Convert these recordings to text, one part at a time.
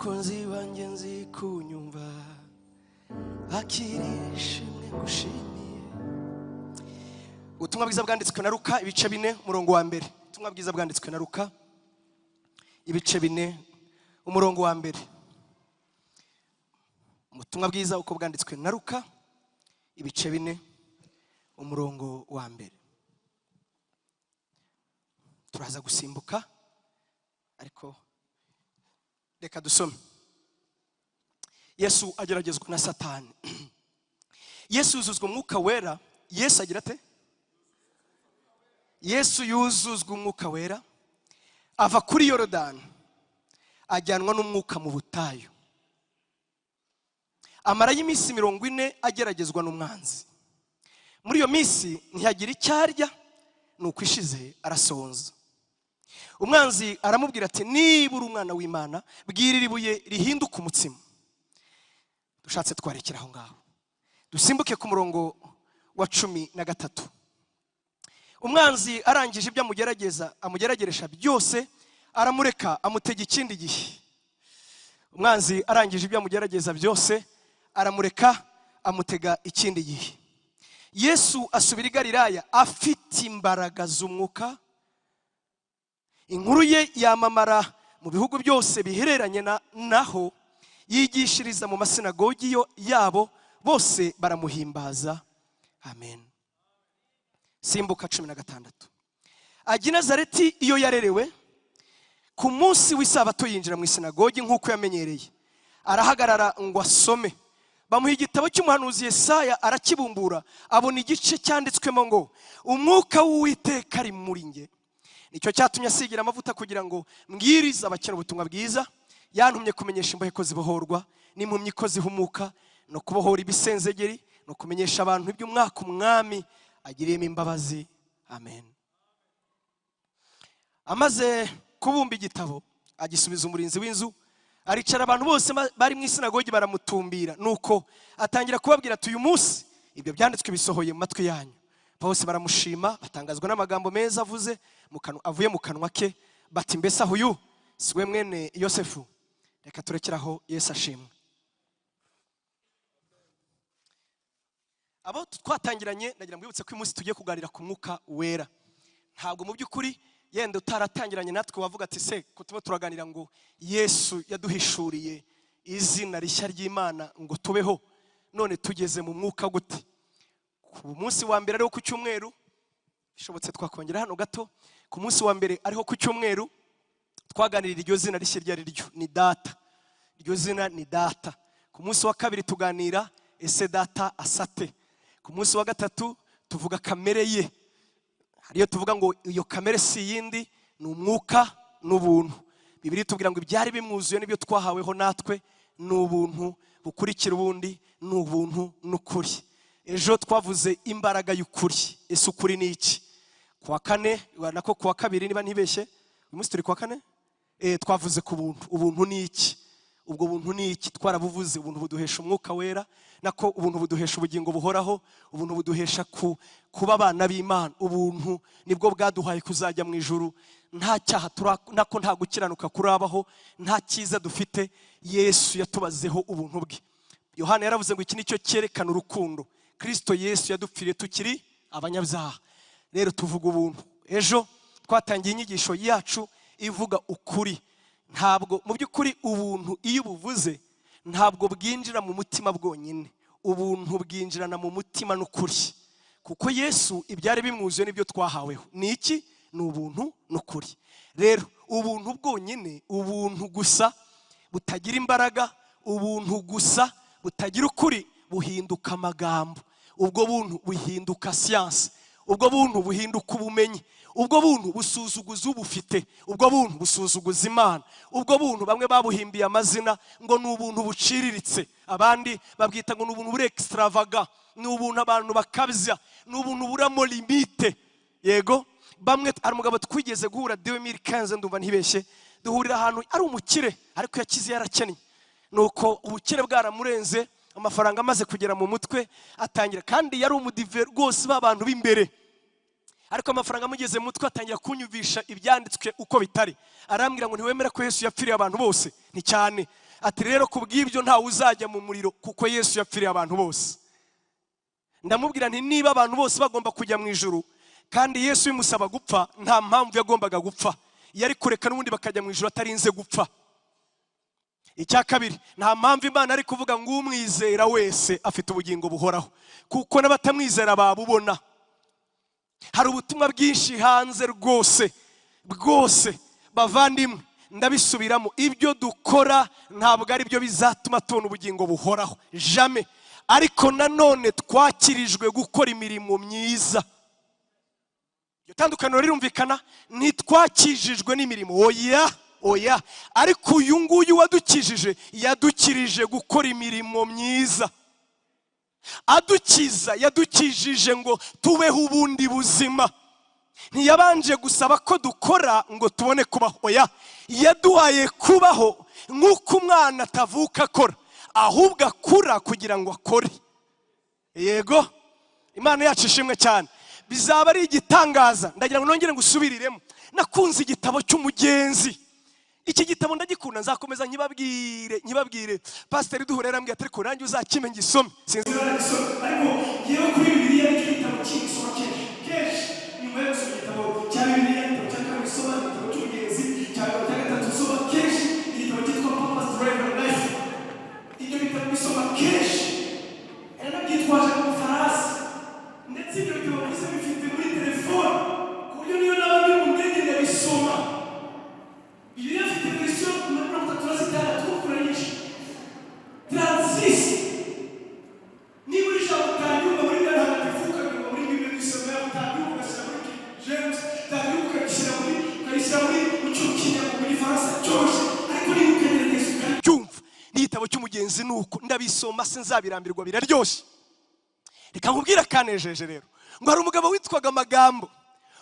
Mukunzi wanjye, nzi kunyumva, akira ishimwe ngushimiye. Ubutumwa bwiza bwanditswe na Luka, ibice 4, umurongo wa 1. Ubutumwa bwiza bwanditswe na Luka, ibice 4, umurongo wa 1. Ubutumwa bwiza uko bwanditswe na Luka, ibice 4, umurongo wa 1. Turaza gusimbuka, ariko reka dusome. Yesu ageragezwa na Satani. Yesu yuzuzwa Umwuka Wera. Yesu agira ate? Yesu yuzuzwa Umwuka Wera, ava kuri Yorodani, ajyanwa n'Umwuka mu butayu, amarayo iminsi 40 ageragezwa n'umwanzi. Muri iyo minsi ntiyagira icyo arya, nuko ishize arasonza. Umwanzi aramubwira ati: "Niba uri umwana w'Imana, bwira iri buye rihinduka umutsima." Dushatse twarekera aho ngaho, dusimbuke ku murongo wa 13. Umwanzi arangije ibyo amugerageza, amugerageresha byose, aramureka, amutega ikindi gihe. Umwanzi arangije ibyo amugerageza byose, aramureka, amutega ikindi gihe. Yesu asubira i Galilaya afite imbaraga z'Umwuka. Inkuru ye yamamara mu bihugu byose bihereranye naho. Yigishiriza mu masinagogi yabo, bose baramuhimbaza. Amen. Simbuka 16. Ajya i Nazareti iyo yarerewe. Ku munsi w'Isabato yinjira mu isinagogi nk'uko yamenyereye, arahagarara ngo asome. Bamuha igitabo cy'umuhanuzi Yesaya, arakibumbura, abona igice cyanditswemo ngo: "Umwuka w'Uwiteka ari muri nge, nicyo cyatumye asigira amavuta kugira ngo mbwirize abakene ubutumwa bwiza. Yantumye kumenyesha imbohe ko zibohorwa, n'impumyi ko zihumuka, no kubohora ibisenzegeri, no kumenyesha abantu iby'umwaka Umwami agiriyemo imbabazi." Amen. Amaze kubumba igitabo, agisubiza umurinzi w'inzu, aricara. Abantu bose bari mu isinagogi baramutumbira. Nuko atangira kubabwira ati: "Uyu munsi ibyo byanditswe bisohoye mu matwi yanyu." Bose baramushima, batangazwa n'amagambo meza avuze avuye mu kanwa ke, bati: "Mbese aho uyu si we mwene Yosefu?" Reka turekeraho. Yesu ashimwe. Abo twatangiranye, ndagira ngo mbibutse ko uyu munsi tugiye kuganira ku Mwuka Wera. Ntabwo mu by'ukuri yenda utaratangiranye natwe wavuga ati: "Se ko tuba turaganira ngo Yesu yaduhishuriye izina rishya ry'Imana ngo tubeho, none tugeze mu mwuka gute?" Ku munsi wa mbere, ariho ku cyumweru, bishobotse twakongera hano gato. Ku munsi wa mbere, ariho ku cyumweru, twaganirira iryo zina rishya iryo ari ryo ni Data. Iryo zina ni Data. Ku munsi wa kabiri tuganira ese Data asate. Ku munsi wa gatatu tuvuga kamere ye, hariyo tuvuga ngo iyo kamere si iyindi, ni umwuka n'ubuntu. Bibiliya itubwira ngo ibyari bimwuzuye nibyo twahaweho natwe, ni ubuntu bukurikira ubundi, ni ubuntu n'ukuri. Ejo twavuze imbaraga y'ukuri. Ese ukuri ni iki? Ku wa kane, nako ku wa kabiri niba ntibeshye, uyu munsi turi ku wa kane, twavuze ku buntu. Ubuntu ni iki? Ubwo buntu ni iki? Twarabuvuze. Ubuntu buduhesha Umwuka Wera, nako ubuntu buduhesha ubugingo buhoraho, ubuntu buduhesha kuba abana b'Imana, ubuntu nibwo bwaduhaye kuzajya mu ijuru nta cyaha nako nta gukiranuka kurabaho, nta cyiza dufite. Yesu yatubazeho ubuntu bwe. Yohana yaravuze ngo iki nicyo cyerekana urukundo: Kirisito Yesu yadupfiriye tukiri abanyabyaha. Rero tuvuga ubuntu. Ejo twatangiye inyigisho yacu ivuga ukuri. Ntabwo mu by'ukuri ubuntu iyo ubuvuze ntabwo bwinjira mu mutima bwonyine, ubuntu bwinjirana mu mutima n'ukuri, kuko Yesu ibyari bimwuzuye nibyo twahaweho. Ni iki? Ni ubuntu n'ukuri. Rero ubuntu bwonyine, ubuntu gusa butagira imbaraga, ubuntu gusa butagira ukuri, buhinduka amagambo. Ubwo buntu buhinduka siyansi, ubwo buntu buhinduka ubumenyi, ubwo buntu busuzuguza ubufite, ubwo buntu busuzuguza Imana. Ubwo buntu bamwe babuhimbiye amazina ngo ni ubuntu buciriritse, abandi babwita ngo ni ubuntu buri extravagant, ni ubuntu abantu bakabya, ni ubuntu buramo limite. Yego, bamwe, hari umugabo twigeze guhura 2015, ndumva ntibeshye, duhurira ahantu, ari umukire ariko yakize yarakennye. Nuko ubukire bwaramurenze, amafaranga amaze kugera mu mutwe atangira, kandi yari umudive rwose, ba bantu b'imbere, ariko amafaranga amugeze mu mutwe atangira kunyumvisha ibyanditswe uko bitari. Arambwira ngo: "Ntiwemera ko Yesu yapfiriye abantu bose?" Ni cyane. Ati rero ku bw'ibyo ntawe uzajya mu muriro, kuko Yesu yapfiriye abantu bose. Ndamubwira nti niba abantu bose bagomba kujya mu ijuru kandi Yesu bimusaba gupfa, nta mpamvu yagombaga gupfa, yari kureka n'ubundi bakajya mu ijuru atarinze gupfa. Icya kabiri, nta mpamvu Imana ari kuvuga ngo umwizera wese afite ubugingo buhoraho, kuko n'abatamwizera babubona. Hari ubutumwa bwinshi hanze rwose bwose. Bavandimwe, ndabisubiramo, ibyo dukora ntabwo ari byo bizatuma tubona ubugingo buhoraho, jamais. Ariko nanone twakirijwe gukora imirimo myiza. Iryo tandukaniro rirumvikana. Ntitwakijijwe n'imirimo, oya oya, ariko uyu nguyu wadukijije yadukirije gukora imirimo myiza. Adukiza yadukijije ngo tubeho ubundi buzima. Ntiyabanje gusaba ko dukora ngo tubone kubaho, oya, yaduhaye kubaho nk'uko umwana atavuka akora, ahubwo akura kugira ngo akore. Yego, Imana yacu ishimwe cyane. Bizaba ari igitangaza. Ndagira ngo nongere ngusubiriremo. Nakunze igitabo cy'Umugenzi. Iki gitabo ndagikunda, nzakomeza nkibabwire nkibabwire. Pasiteri duhura yarambwiye ati ariko nanjye uzakime ngisome. Sinzi ariko ngewe kuri Bibiliya nicyo gitabo kingisoma kenshi kenshi. Nyuma yo gusoma igitabo cya Bibiliya, igitabo cya kabiri usoma igitabo cy'Umugenzi, cya gatatu usoma kenshi igitabo cyitwa Purpose Driven Life. Ibyo bitabo bisoma kenshi, yaranabyitwaje mu Bufaransa. Ndetse ibyo bitabo byose bifite muri telefone, ku buryo niyo naba ndi mu ndege ndabisoma. Bibiliya ifite version 36, kuko nyinshi, 36. Niba uri ijambo utaryumva muri Bibiliya Ntagatifu, ukabyumva muri Bibiliya dusoma, utaryumva ugashyira muri King James, utaryumva ukagishyira muri mu cy'ikinyarwanda, mu Gifaransa cyoroshye, ariko niba ukagerageza ukabyumva. N'igitabo cy'Umugenzi ni uko, ndabisoma sinzabirambirwa, biraryoshye. Reka nkubwire akanejeje rero. Ngo hari umugabo witwaga Magambo.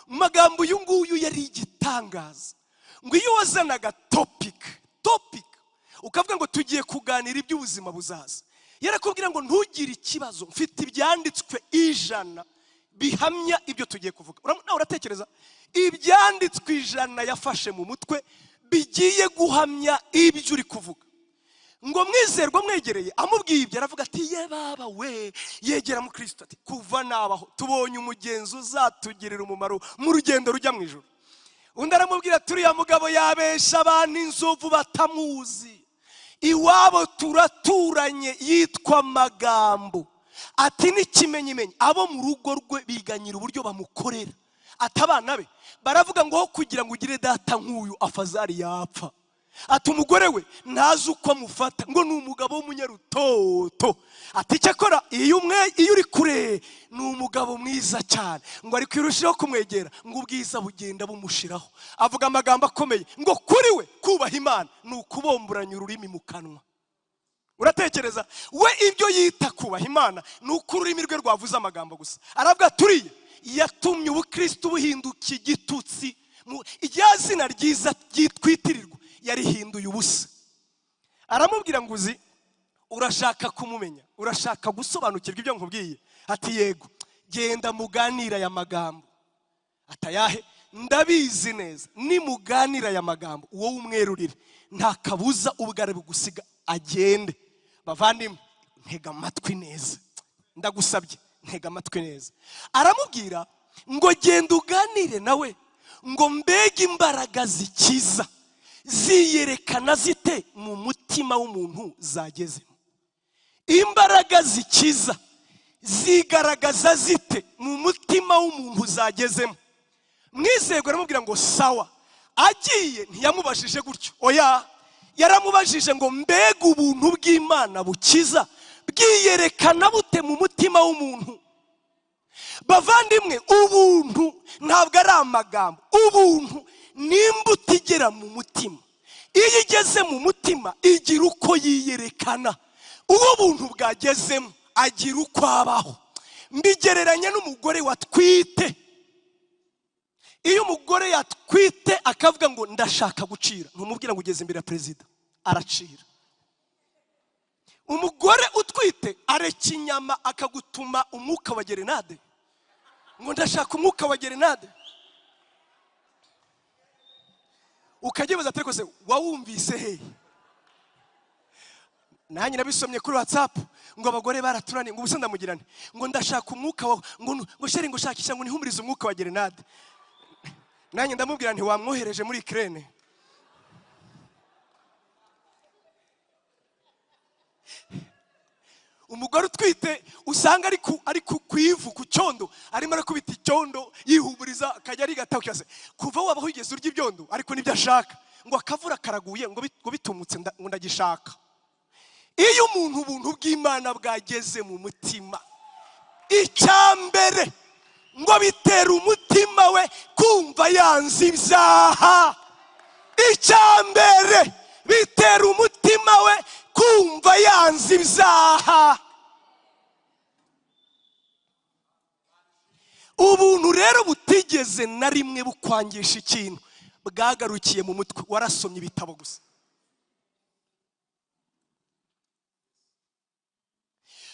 Magambo uyu nguyu yari igitangaza. Ngo iyo wazanaga topic ukavuga ngo tugiye kuganira iby'ubuzima buzaza, yarakubwira ngo ntugire ikibazo, mfite ibyanditswe 100 bihamya ibyo tugiye kuvuga. Nawe uratekereza ibyanditswe 100 yafashe mu mutwe bigiye guhamya ibyo uri kuvuga. Ngo Mwizerwa mwegereye amubwiye ibyo, aravuga ati ye baba we. Yegera mu Kirisito ati kuva nabaho tubonye umugenzi uzatugirira umumaro mu rugendo rujya mu ijoro. Undi aramubwira ati uriya mugabo yabesha abantu inzovu batamuzi, iwabo turaturanye, yitwa Magambo. Ati n'ikimenyimenyi abo mu rugo rwe biganyira uburyo bamukorera. Ati abana be baravuga ngo aho kugira ngo ugire data nk'uyu, afazari yapfa. Ati umugore we ntazi uko amufata, ngo ni umugabo w'umunyarutoto. Ati icyakora iyo uri kure ni umugabo mwiza cyane, ngo ariko iyo urushijeho kumwegera ngo ubwiza bugenda bumushiraho. Avuga amagambo akomeye, ngo kuri we kubaha Imana ni ukubomboranya ururimi mu kanwa. Uratekereza, we ibyo yita kubaha Imana ni uko ururimi rwe rwavuze amagambo gusa. Aravuga turiye yatumye ubukristo buhinduka igitutsi, irya zina ryiza ryitwitirirwa yarihinduye ubusa. Aramubwira ngo uzi urashaka kumumenya, urashaka gusobanukirwa ibyo nkubwiye? Ati yego. Genda muganire aya magambo. Atayahe? Ndabizi neza nimuganira aya magambo, wowe umwerurire, nta kabuza ubwo ari bugusiga agende. Bavandimwe, ntega amatwi neza, ndagusabye, ntega amatwi neza. Aramubwira ngo genda uganire nawe ngo mbega imbaraga zikiza ziyerekana zite mu mutima w'umuntu zagezemo? Imbaraga zikiza zigaragaza zite mu mutima w'umuntu zagezemo? Mwizerwa aramubwira ngo sawa. Agiye ntiyamubajije gutyo, oya, yaramubajije ngo mbega ubuntu bw'Imana bukiza bwiyerekana bute mu mutima w'umuntu? Bavandimwe, ubuntu ntabwo ari amagambo. Ubuntu ni imbuto igera mu mutima. Iyo igeze mu mutima igira uko yiyerekana. Uwo ubuntu bwagezemo agira uko abaho. Mbigereranya n'umugore watwite. Iyo umugore yatwite akavuga ngo ndashaka gucira, ntumubwira ngo ugeze imbere ya perezida, aracira. Umugore utwite areka inyama akagutuma umwuka wa gerenade, ngo ndashaka umwuka wa gerenade. Ukajya wibaza ati ariko se wawumvise hehe? Nanjye nabisomye kuri WhatsApp ngo abagore baraturaniye, ngo ubusa ndamugirane, ngo ndashaka umwuka wa ngo chéri, ngo shakisha, ngo nihumurize umwuka wa gerenade. Nanjye ndamubwira nti wamwohereje muri Ukraine. Umugore utwite usanga ari ku ivu, ku cyondo, arimo arakubita icyondo yihumuriza, akajya arigata ukase kuva wabaho ugeze urya ibyondo, ariko nibyo ashaka, ngo akavura karaguye, ngo bitumutse, ngo ndagishaka. Iyo umuntu ubuntu bw'Imana bwageze mu mutima, icyambere ngo bitera umutima we kumva yanze ibyaha. Icyambere bitera umutima we kumva yanze ibyaha. Ubuntu rero butigeze na rimwe bukwangisha ikintu, bwagarukiye mu mutwe, warasomye ibitabo gusa.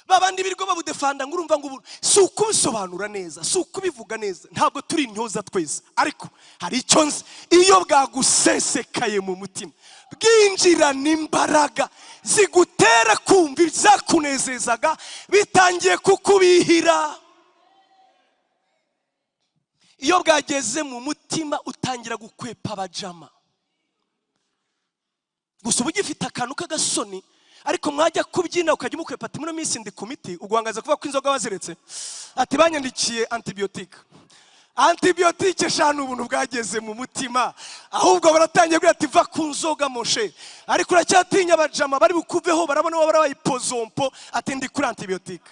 Babandi birirwa babudefanda ngo urumva ngo ubuntu si ukubisobanura neza, si ukubivuga neza, ntabwo turi intyoza twese, ariko hari icyo nzi, iyo bwagusesekaye mu mutima bwinjirana imbaraga zigutera kumva ibyakunezezaga bitangiye kukubihira. Iyo bwageze mu mutima utangira gukwepa abajama. Gusa uba ugifite akantu k'agasoni, ariko mwajya kubyina ukajya umukwepa ati muri minsi ndi ku miti, uguhangaza kuvuga ko inzoga waziretse, ati banyandikiye antibiyotike. Antibiyotike eshanu, ubuntu bwageze mu mutima, ahubwo baratangiye kugira ati va ku nzoga moshe, ariko uracyatinya abajama bari bukuveho, barabona wowe barabaye pozompo, ati ndi kuri antibiyotike.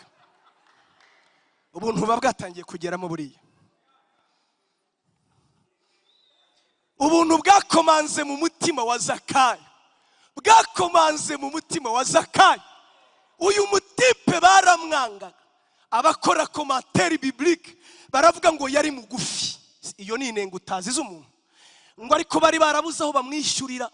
Ubuntu buba bwatangiye kugeramo buriya. Ubuntu bwakomanze mu mutima wa Zakayo, bwakomanze mu mutima wa Zakayo. Uyu mutipe baramwangaga, abakora commentaire biblique baravuga ngo yari mugufi. Iyo ni inengo utazi z'umuntu, ngo ariko bari barabuze aho bamwishyurira,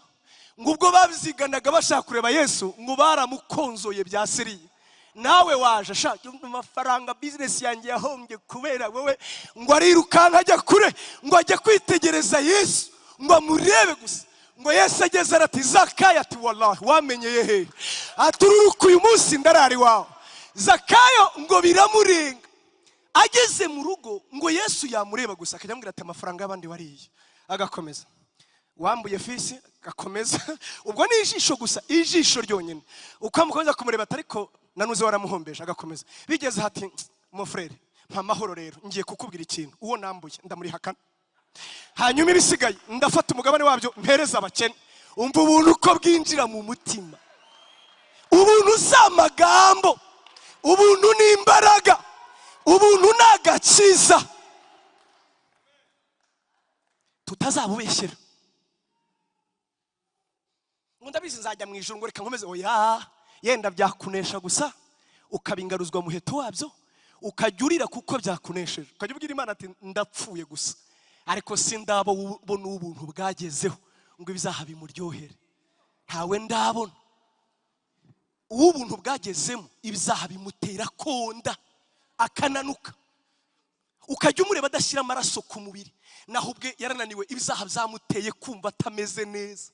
ngo ubwo babyiganaga bashaka kureba Yesu, ngo baramukonzoye bya siriye. Nawe waje ashaka amafaranga, business yanjye yahombye kubera wowe, ngo arirukanka ajya kure, ngo ajya kwitegereza Yesu, ngo amurebe gusa. Ngo Yesu ageze arati Zakayo, ati wallahi wamenyeye he? Ati ururuka uyu munsi ndarari wawe. Zakayo ngo biramurenga, ageze mu rugo ngo Yesu yamureba gusa akajya amubwira ati amafaranga y'abandi wariye, agakomeza wambuye fisi, agakomeza. Ubwo ni ijisho gusa, ijisho ryonyine, uko amukomeza kumureba ati ariko nanuze waramuhombeje, agakomeza. Bigeze hati mon frère mpa amahoro rero, ngiye kukubwira ikintu, uwo nambuye ndamurihakana, hanyuma ibisigaye ndafata umugabane wabyo mpereza abakene. Umva ubuntu uko bwinjira mu mutima. Ubuntu si amagambo, ubuntu ni imbaraga, ubuntu ni agakiza tutazabubeshyera. Ngo ndabizi nzajya mu ijuru, ngo reka nkomeze. Oya, yenda byakunesha gusa ukabingaruzwa muheto wabyo, ukajya urira kuko byakunesheje, ukajya ubwira Imana ati ndapfuye gusa, ariko sindabona ubuntu bwagezeho ngo ibizaha bimuryohere. Ntawe ndabona uw'ubuntu bwagezemo ibizaha bimutera konda akananuka, ukajya umureba adashyira amaraso ku mubiri, naho ubwe yarananiwe, ibizaha byamuteye kumva atameze neza.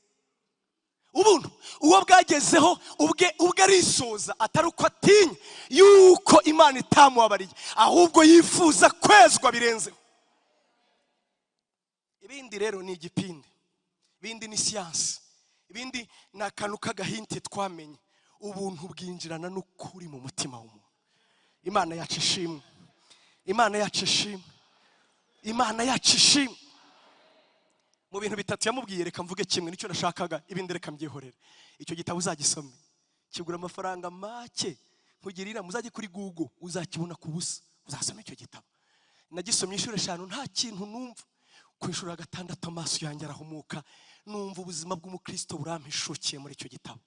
Ubuntu uwo bwagezeho ubwe arisoza, atari uko atinya yuko Imana itamubabariye, ahubwo yifuza kwezwa birenzeho. Ibindi rero ni igipindi, ibindi ni siyansi, ibindi ni akantu k'agahinti twamenye. Ubuntu bwinjirana n'ukuri mu mutima w'umuntu. Imana yacu ishimwe, Imana yacu ishimwe, Imana yacu ishimwe. Mu bintu bitatu yamubwiye, reka mvuge kimwe nicyo nashakaga, ibindi reka mbyihorere. Icyo gitabo uzagisome, kigura amafaranga make, nkugirira muzajye kuri Google uzakibona ku busa, uzasome icyo gitabo. Nagisomye inshuro 5 nta kintu numva. Ku inshuro ya 6 amaso yanjye arahumuka, numva ubuzima bw'umukristo burampishukiye muri icyo gitabo.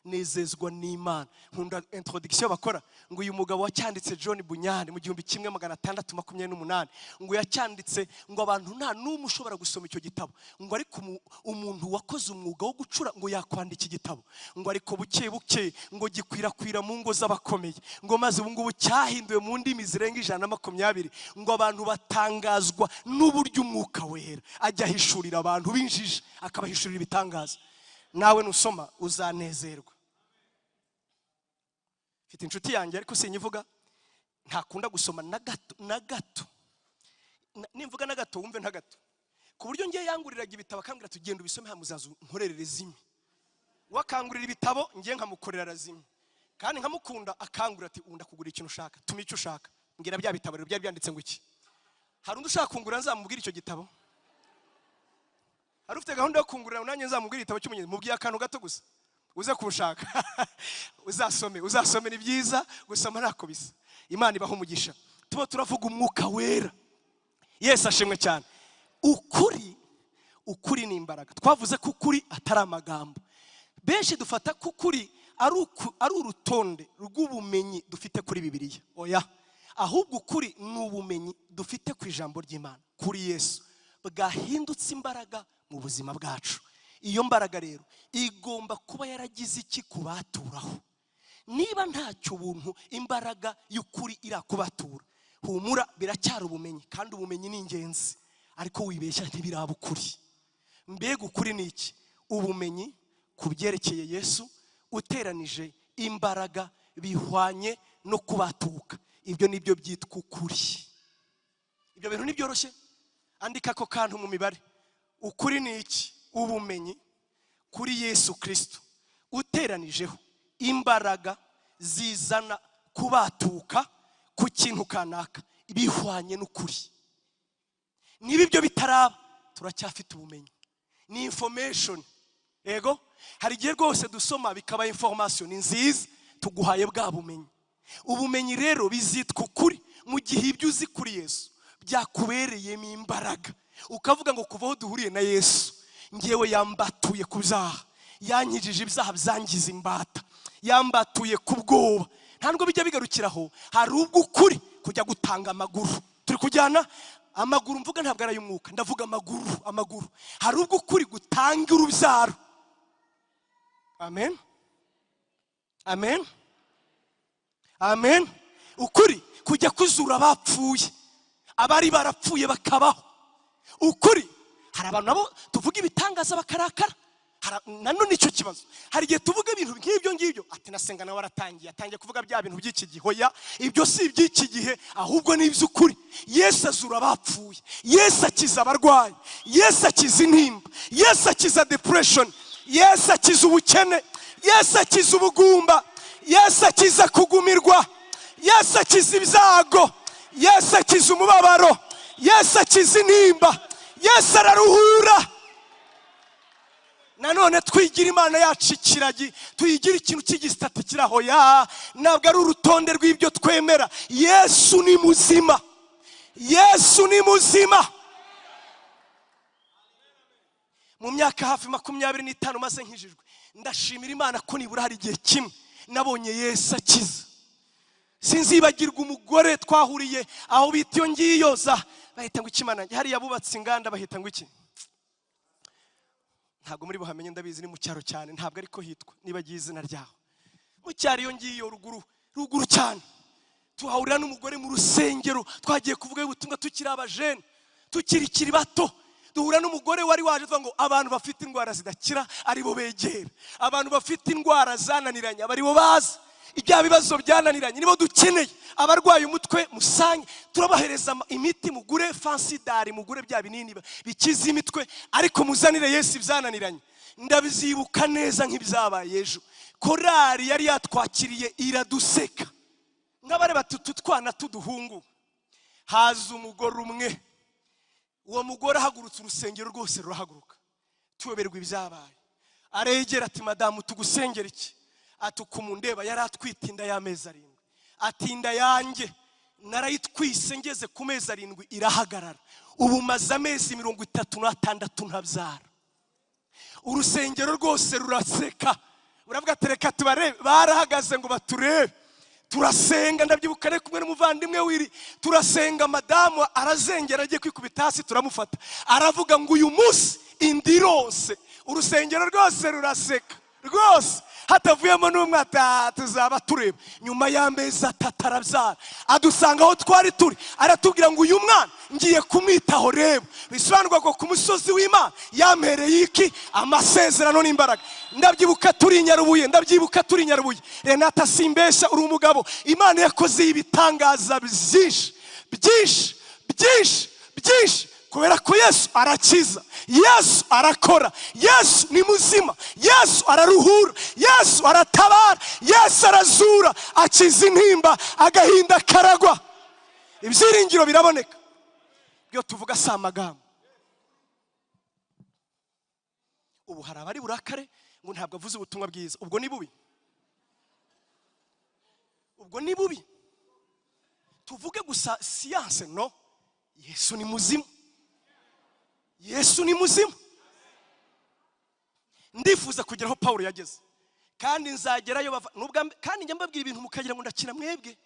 Nezezwa n'Imana. Nkunda introduction bakora, ngo uyu mugabo wacyanditse John Bunyan mu 1628, ngo yacyanditse ngo abantu nta n'umwe ushobora gusoma icyo gitabo, ngo ariko umuntu wakoze umwuga wo gucura ngo yakwandika igitabo, ngo ariko buke buke ngo gikwirakwira mu ngo z'abakomeye, ngo maze ubu ngubu cyahinduwe mu ndimi zirenga 120, ngo abantu batangazwa n'uburyo umwuka wera ajya ahishurira abantu b'injiji, akabahishurira ibitangaza. Nawe nusoma uzanezerwa. Mfite inshuti yanjye, ariko sinyivuga, ntakunda gusoma na gato na gato. Nimvuga na gato, wumve nta gato, ku buryo ngiye yanguriraga ibitabo akambwira, "Tugenda ubisome, hamuzaza unkorere résumé." We akangurira ibitabo, ngiye nkamukorera résumé, kandi nkamukunda. Akangurira ati, "Unda kugura ikintu ushaka, tuma icyo ushaka, mbwira bya bitabo rero byari byanditse ngo iki." Hari undi ushaka kungurira nzamubwira icyo gitabo? Hari ufite gahunda yo kungurira nanjye nzamubwira igitabo cy'umugenzi? Mubwiye akantu gato gusa, uze kuwushaka uzasome, uzasome, ni byiza gusoma, ntako bisa. Imana ibaha umugisha. Tuba turavuga Umwuka Wera. Yesu ashimwe cyane. Ukuri, ukuri ni imbaraga. Twavuze ko ukuri atari amagambo. Benshi dufata ko ukuri ari urutonde rw'ubumenyi dufite kuri Bibiliya. Oya, ahubwo ukuri ni ubumenyi dufite ku ijambo ry'Imana, kuri Yesu, bwahindutse imbaraga mu buzima bwacu. Iyo mbaraga rero igomba kuba yaragize iki kubaturaho? Niba ntacyo ubuntu, imbaraga y'ukuri irakubatura, humura, biracyari ubumenyi, kandi ubumenyi ni ingenzi, ariko wibeshya, ntibiraba ukuri. Mbega ukuri ni iki? Ubumenyi ku byerekeye Yesu uteranije imbaraga bihwanye no kubatuka. Ibyo nibyo byitwa ukuri. Ibyo bintu ntibyoroshye. Andika ako kantu mu mibare. Ukuri ni iki? Ubumenyi kuri Yesu Kirisito uteranijeho imbaraga zizana kubatuka ku kintu kanaka bihwanye n'ukuri. Niba ibyo bitaraba, turacyafite ubumenyi, ni information. Yego, hari igihe rwose dusoma bikaba information, ni nziza, tuguhaye bwa bumenyi. Ubumenyi rero bizitwa ukuri mu gihe ibyo uzi kuri Yesu byakubereyemo imbaraga, ukavuga ngo kuva aho duhuriye na Yesu, ngewe yambatuye ku byaha, yankijije ibyaha byangiza imbata, yambatuye ku bwoba. Ntabwo bijya bigarukiraho. Hari ubwo ukuri kujya gutanga amaguru. Turi kujyana? Amaguru mvuga ntabwo ari ay'umwuka, ndavuga amaguru, amaguru. Hari ubwo ukuri gutanga urubyaro. Amen, amen, amen. Ukuri kujya kuzura abapfuye, abari barapfuye bakabaho. Ukuri, hari abantu nabo tuvuga ibitangaza bakarakara. Nanone icyo kibazo, hari igihe tuvuga ibintu nk'ibyo ngibyo, ati nasenga nawe aratangiye, atangiye kuvuga bya bintu by'iki gihe. Oya, ibyo si iby'iki gihe, ahubwo ni iby'ukuri. Yesu azura abapfuye, Yesu akiza abarwayi, Yesu akiza intimba, Yesu akiza depression, Yesu akiza ubukene, Yesu akiza ubugumba, Yesu akiza kugumirwa, Yesu akiza ibyago, Yesu akiza umubabaro, Yesu akiza intimba, Yesu araruhura. Nanone twigira Imana yacu ikiragi, tuyigira ikintu cy'igisitati kiraho. Ya, ntabwo ari urutonde rw'ibyo twemera. Yesu ni muzima, Yesu ni muzima. Mu myaka hafi 25 maze nkijijwe, ndashimira Imana ko nibura hari igihe kimwe nabonye Yesu akiza. Sinzibagirwa umugore twahuriye aho bita iyo ngiyo za, bahita ngo iki, Mana? Hariya bubatse inganda, bahita ngo iki? Ntabwo muri buhamenye, ndabizi, ni mu cyaro cyane, ntabwo ariko hitwa, nibagiye izina ryaho. Mu cyaro iyo ngiyo ruguru, ruguru cyane, tuhahurira n'umugore mu rusengero. Twagiye kuvuga ubutumwa tukiri abajene, tukiri bato. Duhura n'umugore wari waje, tuvuga ngo abantu bafite indwara zidakira aribo begera, abantu bafite indwara zananiranye aba aribo baza, ibya bibazo byananiranye nibo dukeneye, abarwaye umutwe musange turabahereza imiti, mugure fansidari, mugure bya binini bikiza imitwe, ariko muzanire Yesu ibyananiranye. Ndabyibuka neza nk'ibyabaye ejo. Korari yari yatwakiriye iraduseka nk'abareba utu twana tuduhungu. Haza umugore umwe. Uwo mugore ahagurutse, urusengero rwose rurahaguruka, tuyoberwa ibyabaye. Aregera ati, "Madamu, tugusengera iki?" Ati, "Ukumundeba." Yari atwite inda y'amezi 7. Ati, "Inda yanjye narayitwise, ngeze ku mezi 7 irahagarara. Ubu maze amezi 36 ntabyara." Urusengero rwose ruraseka, uravuga ati, "Reka tubarebe." Barahagaze ngo baturebe. Turasenga, ndabyibuka ari kumwe n'umuvandimwe wiri. Turasenga, madamu arazengera, agiye kwikubita hasi, turamufata. Aravuga ngo, "Uyu munsi indi irose." Urusengero rwose ruraseka rwose. Hatavuyemo n'umwe, ati tuzaba tureba. Nyuma y'amezi 3 arabyara, adusanga aho twari turi, aratubwira ngo uyu mwana ngiye kumwitaho. Reba, bisobanurwa ngo ku musozi w'Imana yampereye iki? Amasezerano n'imbaraga. Ndabyibuka turi i Nyarubuye, ndabyibuka turi i Nyarubuye. Renata, simbesha, uri umugabo. Imana yakoze ibitangaza byinshi byinshi byinshi byinshi, kubera ko Yesu arakiza, Yesu arakora, Yesu ni muzima, Yesu araruhura, Yesu aratabara, Yesu arazura, akiza intimba, agahinda karagwa, ibyiringiro biraboneka. Ibyo tuvuga si amagambo. Ubu hari abari burakare ngo ntabwo avuze ubutumwa bwiza. Ubwo ni bubi, ubwo ni bubi. Tuvuge gusa siyanse? No, Yesu ni muzima, Yesu ni muzima. Ndifuza kugera aho Pawulo yageze, kandi nzagerayo. Bava kandi njya mbabwira ibintu mukagira ngo ndakina. Mwebwe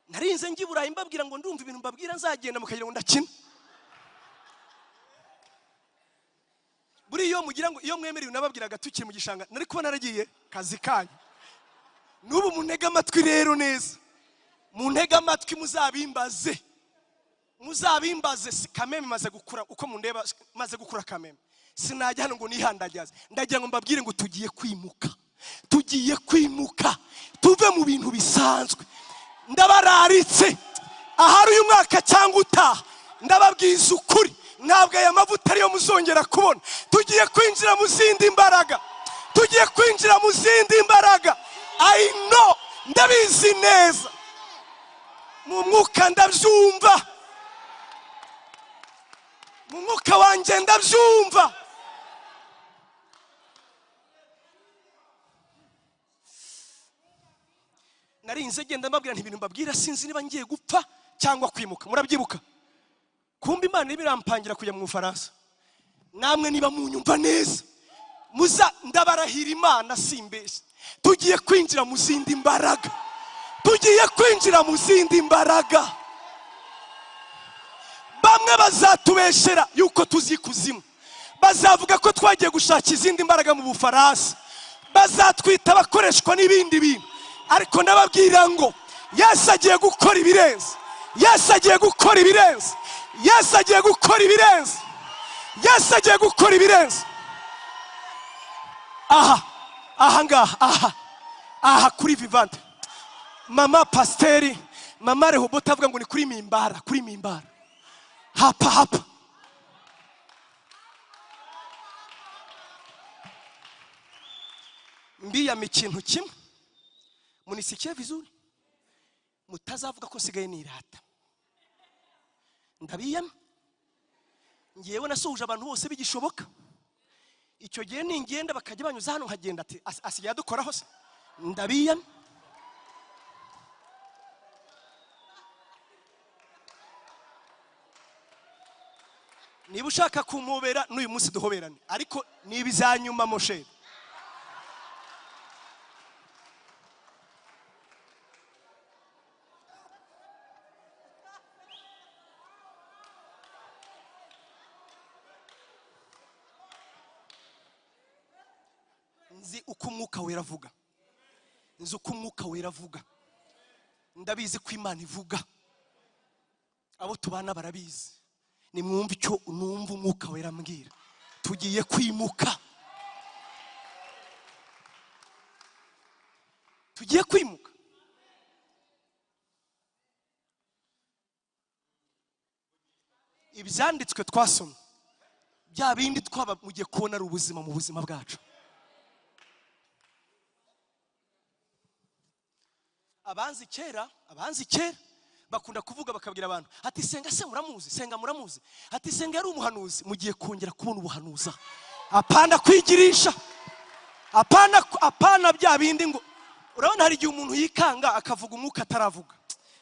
narinze njya i Burayi mbabwira ngo ndumva ibintu mbabwira nzagenda, mukagira ngo ndakina. Buriya iyo mugira ngo iyo mwemera ibintu nababwiraga tukiri mu gishanga, nari kuba naragiye kazi kanyu. N'ubu muntege amatwi rero neza, muntege amatwi, muzabimbaze, muzabimbaze. Kameme maze gukura, uko mundeba maze gukura. Kameme sinajya hano ngo nihandagaze. Ndagira ngo mbabwire ngo tugiye kwimuka, tugiye kwimuka tuve mu bintu bisanzwe. Ndabararitse, ahari uyu mwaka cyangwa utaha, ndababwiza ukuri, ntabwo aya mavuta ariyo muzongera kubona. Tugiye kwinjira mu zindi mbaraga, tugiye kwinjira mu zindi mbaraga. I know, ndabizi neza mu mwuka, ndabyumva mu mwuka wanjye, ndabyumva. Narinze genda mbabwira nti ibintu mbabwira sinzi niba ngiye gupfa cyangwa kwimuka. Murabyibuka? Kumbe Imana irimo irampangira kujya mu Bufaransa. Namwe niba munyumva neza, muza ndabarahira Imana simbeshya, tugiye kwinjira mu zindi mbaraga, tugiye kwinjira mu zindi mbaraga. Bamwe bazatubeshera yuko tuzi kuzimu, bazavuga ko twagiye gushaka izindi mbaraga mu Bufaransa, bazatwita abakoreshwa n'ibindi bintu, ariko ndababwira ngo Yesu agiye gukora ibirenze, Yesu agiye gukora ibirenze, Yesu agiye gukora ibirenze, Yesu agiye gukora ibirenze. Aha, aha ngaha, aha, aha kuri Vivante, mama pasiteri, mama Rehobota avuga ngo ni kuri mimbara, kuri mimbara, hapa hapa. Mbiyama ikintu kimwe, munisikie vizuri, mutazavuga ko nsigaye nirata. Ndabiyama, ngewe nasuhuje abantu bose bigishoboka. Icyo gihe ningenda bakajya banyuza hano nkagenda, ati asigaye adukoraho se? Ndabiyama. Niba ushaka kumubera n'uyu munsi duhoberane, ariko niba izanyuma moshe. Nzi uko umwuka wera avuga, nzi uko umwuka wera avuga, ndabizi ko Imana ivuga, abo tubana barabizi. Nimwumve icyo numva umwuka wera ambwira, tugiye kwimuka, tugiye kwimuka. Ibyanditswe twasomye bya bindi twaba mugiye kubona ari ubuzima mu buzima bwacu. Abanzi kera, abanzi kera bakunda kuvuga, bakabwira abantu ati Senga se muramuzi, Senga muramuzi, ati Senga yari umuhanuzi. Mugiye kongera kubona ubuhanuza, apana kwigirisha, apana, apana bya bindi ngo urabona hari igihe umuntu yikanga akavuga umwuka ataravuga.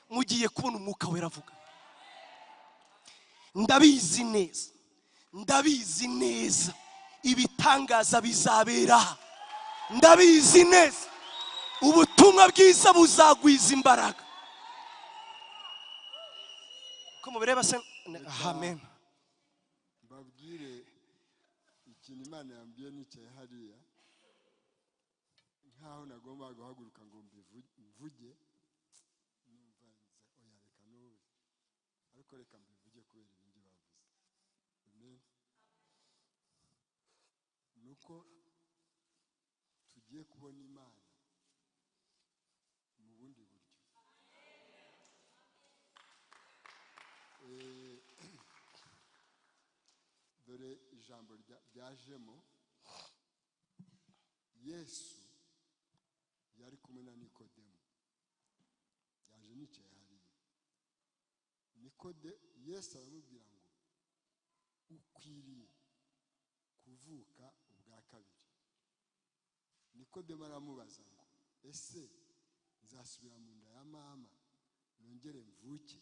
Mugiye kubona umwuka wera avuga. Ndabizi neza, ndabizi neza, ibitangaza bizabera, ndabizi neza, ubutumwa bwiza buzagwiza imbaraga. Ko mubireba se? Amen. Mbabwire ikintu Imana yambwiye nicaye hariya. Nkaho nagomba guhaguruka ngo mvuge, numva oya, reka n'ubu, ariko reka mbivuge kubera ibindi bavuze. Amen. Nuko tugiye kubona Imana mu bundi buryo. Dore ijambo ryajemo: Yesu yari kumwe na Nikodemu, yaje nicaye hariya. Yesu aramubwira ngo: "Ukwiriye kuvuka ubwa kabiri." Nikodemu aramubaza ngo: "Ese nzasubira mu nda ya mama nongere mvuke?"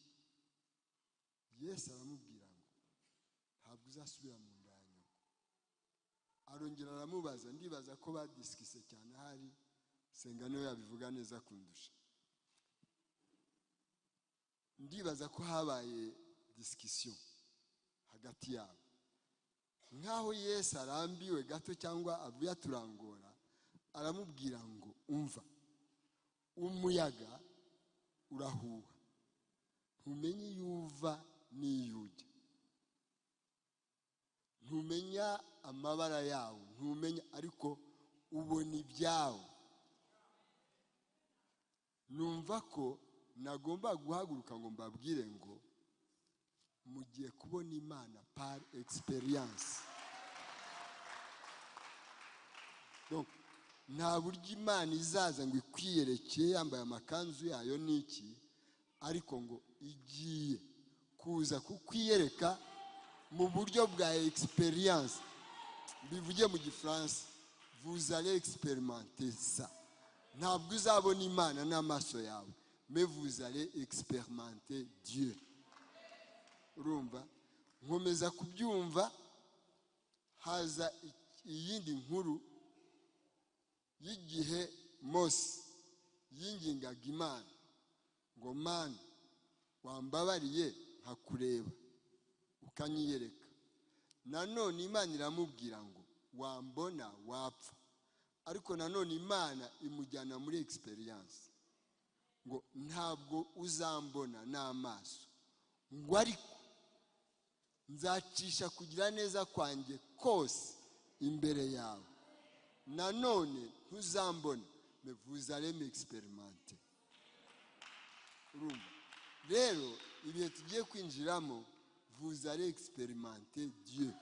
Yesu aramubwira ngo: "Ntabwo uzasubira mu nda ya nyoko." Arongera aramubaza. Ndibaza ko badisikise cyane, ahari Senga niwe yabivuga neza kundusha. Ndibaza ko habaye discussion hagati yabo, nk'aho Yesu arambiwe gato cyangwa avuye aturangora. Aramubwira ngo: "Umva, umuyaga urahuha, ntumenye iyo uva n'iyo ujya, ntumenya amabara yawo, ntumenya, ariko ubona ibyawo." Numva ko nagomba guhaguruka ngo mbabwire ngo mugiye kubona Imana par expérience. Donc, nta buryo Imana izaza ngo ikwiyereke yambaye amakanzu yayo n'iki, ariko ngo igiye kuza kukwiyereka mu buryo bwa expérience. Bivuge mu Gifaransa: vous allez expérimenter ça. Ntabwo uzabona Imana n'amaso yawe, mais vous allez expérimenter Dieu. Urumva, nkomeza kubyumva, haza iyindi nkuru y'igihe Mose yingingaga Imana ngo: "Mana, wambabariye nkakureba, ukanyiyereka?" Nanone Imana iramubwira ngo: "Wambona wapfa." Ariko nanone Imana imujyana muri expérience ngo: "Ntabwo uzambona n'amaso," ngo, "ariko nzacisha kugira neza kwanjye kose imbere yawe. Nanone ntuzambona, mais vous allez m'expérimenter." Urumva rero, ibihe tugiye kwinjiramo, vous allez expérimenter Dieu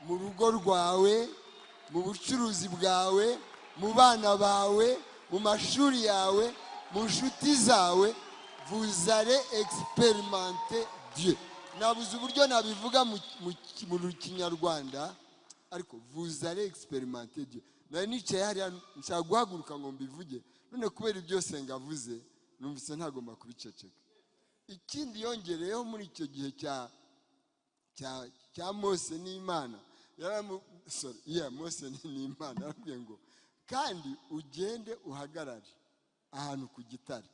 mu rugo rwawe, mu bucuruzi bwawe, mu bana bawe, mu mashuri yawe, mu nshuti zawe. Vous allez expérimenter Dieu. Nabuze uburyo nabivuga mu Kinyarwanda, ariko vous allez expérimenter Dieu. Nari nicaye hariya nshaka guhaguruka ngo mbivuge, none kubera ibyo Senga avuze, numvise ntagomba kubiceceka. Ikindi yongereyeho, muri icyo gihe cya Mose n'Imana, sorry, yeah, Mose n'Imana, yaramubwiye ngo: "Kandi ugende uhagarare ahantu ku gitare."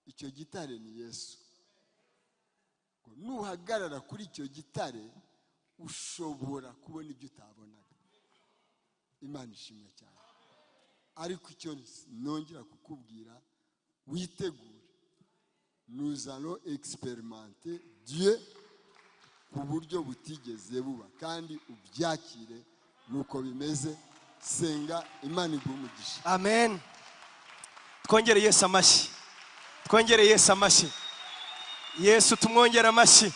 Icyo gitare ni Yesu. Ngo nuhagarara kuri icyo gitare, ushobora kubona ibyo utabonaga. Imana ishimwe cyane. Ariko icyo nongera kukubwira, witegure, nous allons expérimenter Dieu ku buryo butigeze buba, kandi ubyakire nuko bimeze. Senga, Imana iguhe umugisha. Amen. Twongere Yesu amashyi, twongere Yesu amashyi. Yesu tumwongere amashyi.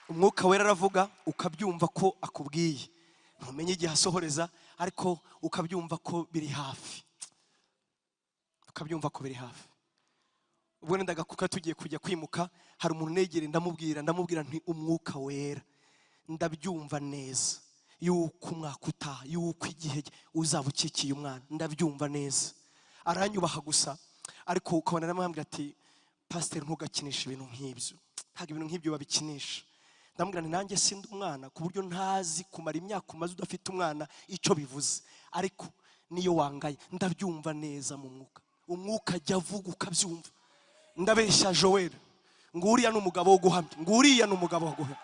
Umwuka Wera aravuga, ukabyumva ko akubwiye. Ntumenye igihe asohoreza, ariko ukabyumva ko biri hafi, ukabyumva ko biri hafi. Ubwo nendaga kuka tugiye kujya kwimuka, hari umuntu negere, ndamubwira nti: "Umwuka Wera, ndabyumva neza yuko umwaka utaha, yuko igihe uzaba ukikiye umwana, ndabyumva neza." Aranyubaha gusa, ariko ukabona aramubwira ati: "Pasiteri, ntugakinishe ibintu nk'ibyo, ntabwo ibintu nk'ibyo babikinisha." Ndamubwira nti: "Nanjye sindi umwana ku buryo ntazi kumara imyaka umaze udafite umwana icyo bivuze, ariko niyo wangaye, ndabyumva neza mu mwuka." Umwuka ajya avuga ukabyumva. Ndabeshya, Joel? Ngo uriya ni umugabo wo guhamya, ngo uriya ni umugabo wo guhamya.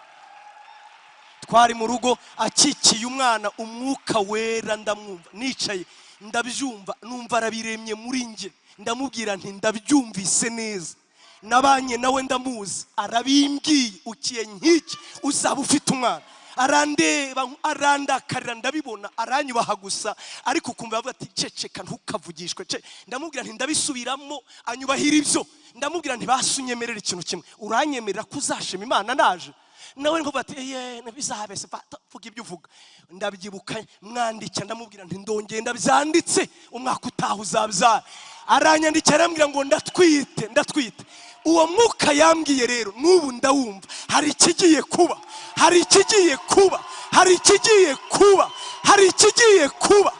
Twari mu rugo akikiye umwana, Umwuka Wera ndamwumva, nicaye ndabyumva, numva arabiremye muri njye. Ndamubwira nti: "Ndabyumvise neza, nabanye nawe, ndamuzi, arabimbwiye, ukiye nk'iki uzaba ufite umwana." Arandeba, arandakarira, ndabibona, aranyubaha gusa, ariko ukumva avuga ati: "Ceceka, ntukavugishwe ce." Ndamubwira nti: "Ndabisubiramo." Anyubahira ibyo. Ndamubwira nti: "Basi unyemerera ikintu kimwe, uranyemerera ko uzashima Imana naje?" Nawe nkuvuga ati: "Ye, bizabese, vuga ibyo uvuga." Ndabyibuka mwandikira, ndamubwira nti: "Ndongeye ndabyanditse, umwaka utaha uzabyara." Aranyandikira, arambwira ngo: "Ndatwite, ndatwite." Uwo mwuka yambwiye rero n'ubu ndawumva. Hari ikigiye kuba, hari ikigiye kuba, hari ikigiye kuba, hari ikigiye kuba.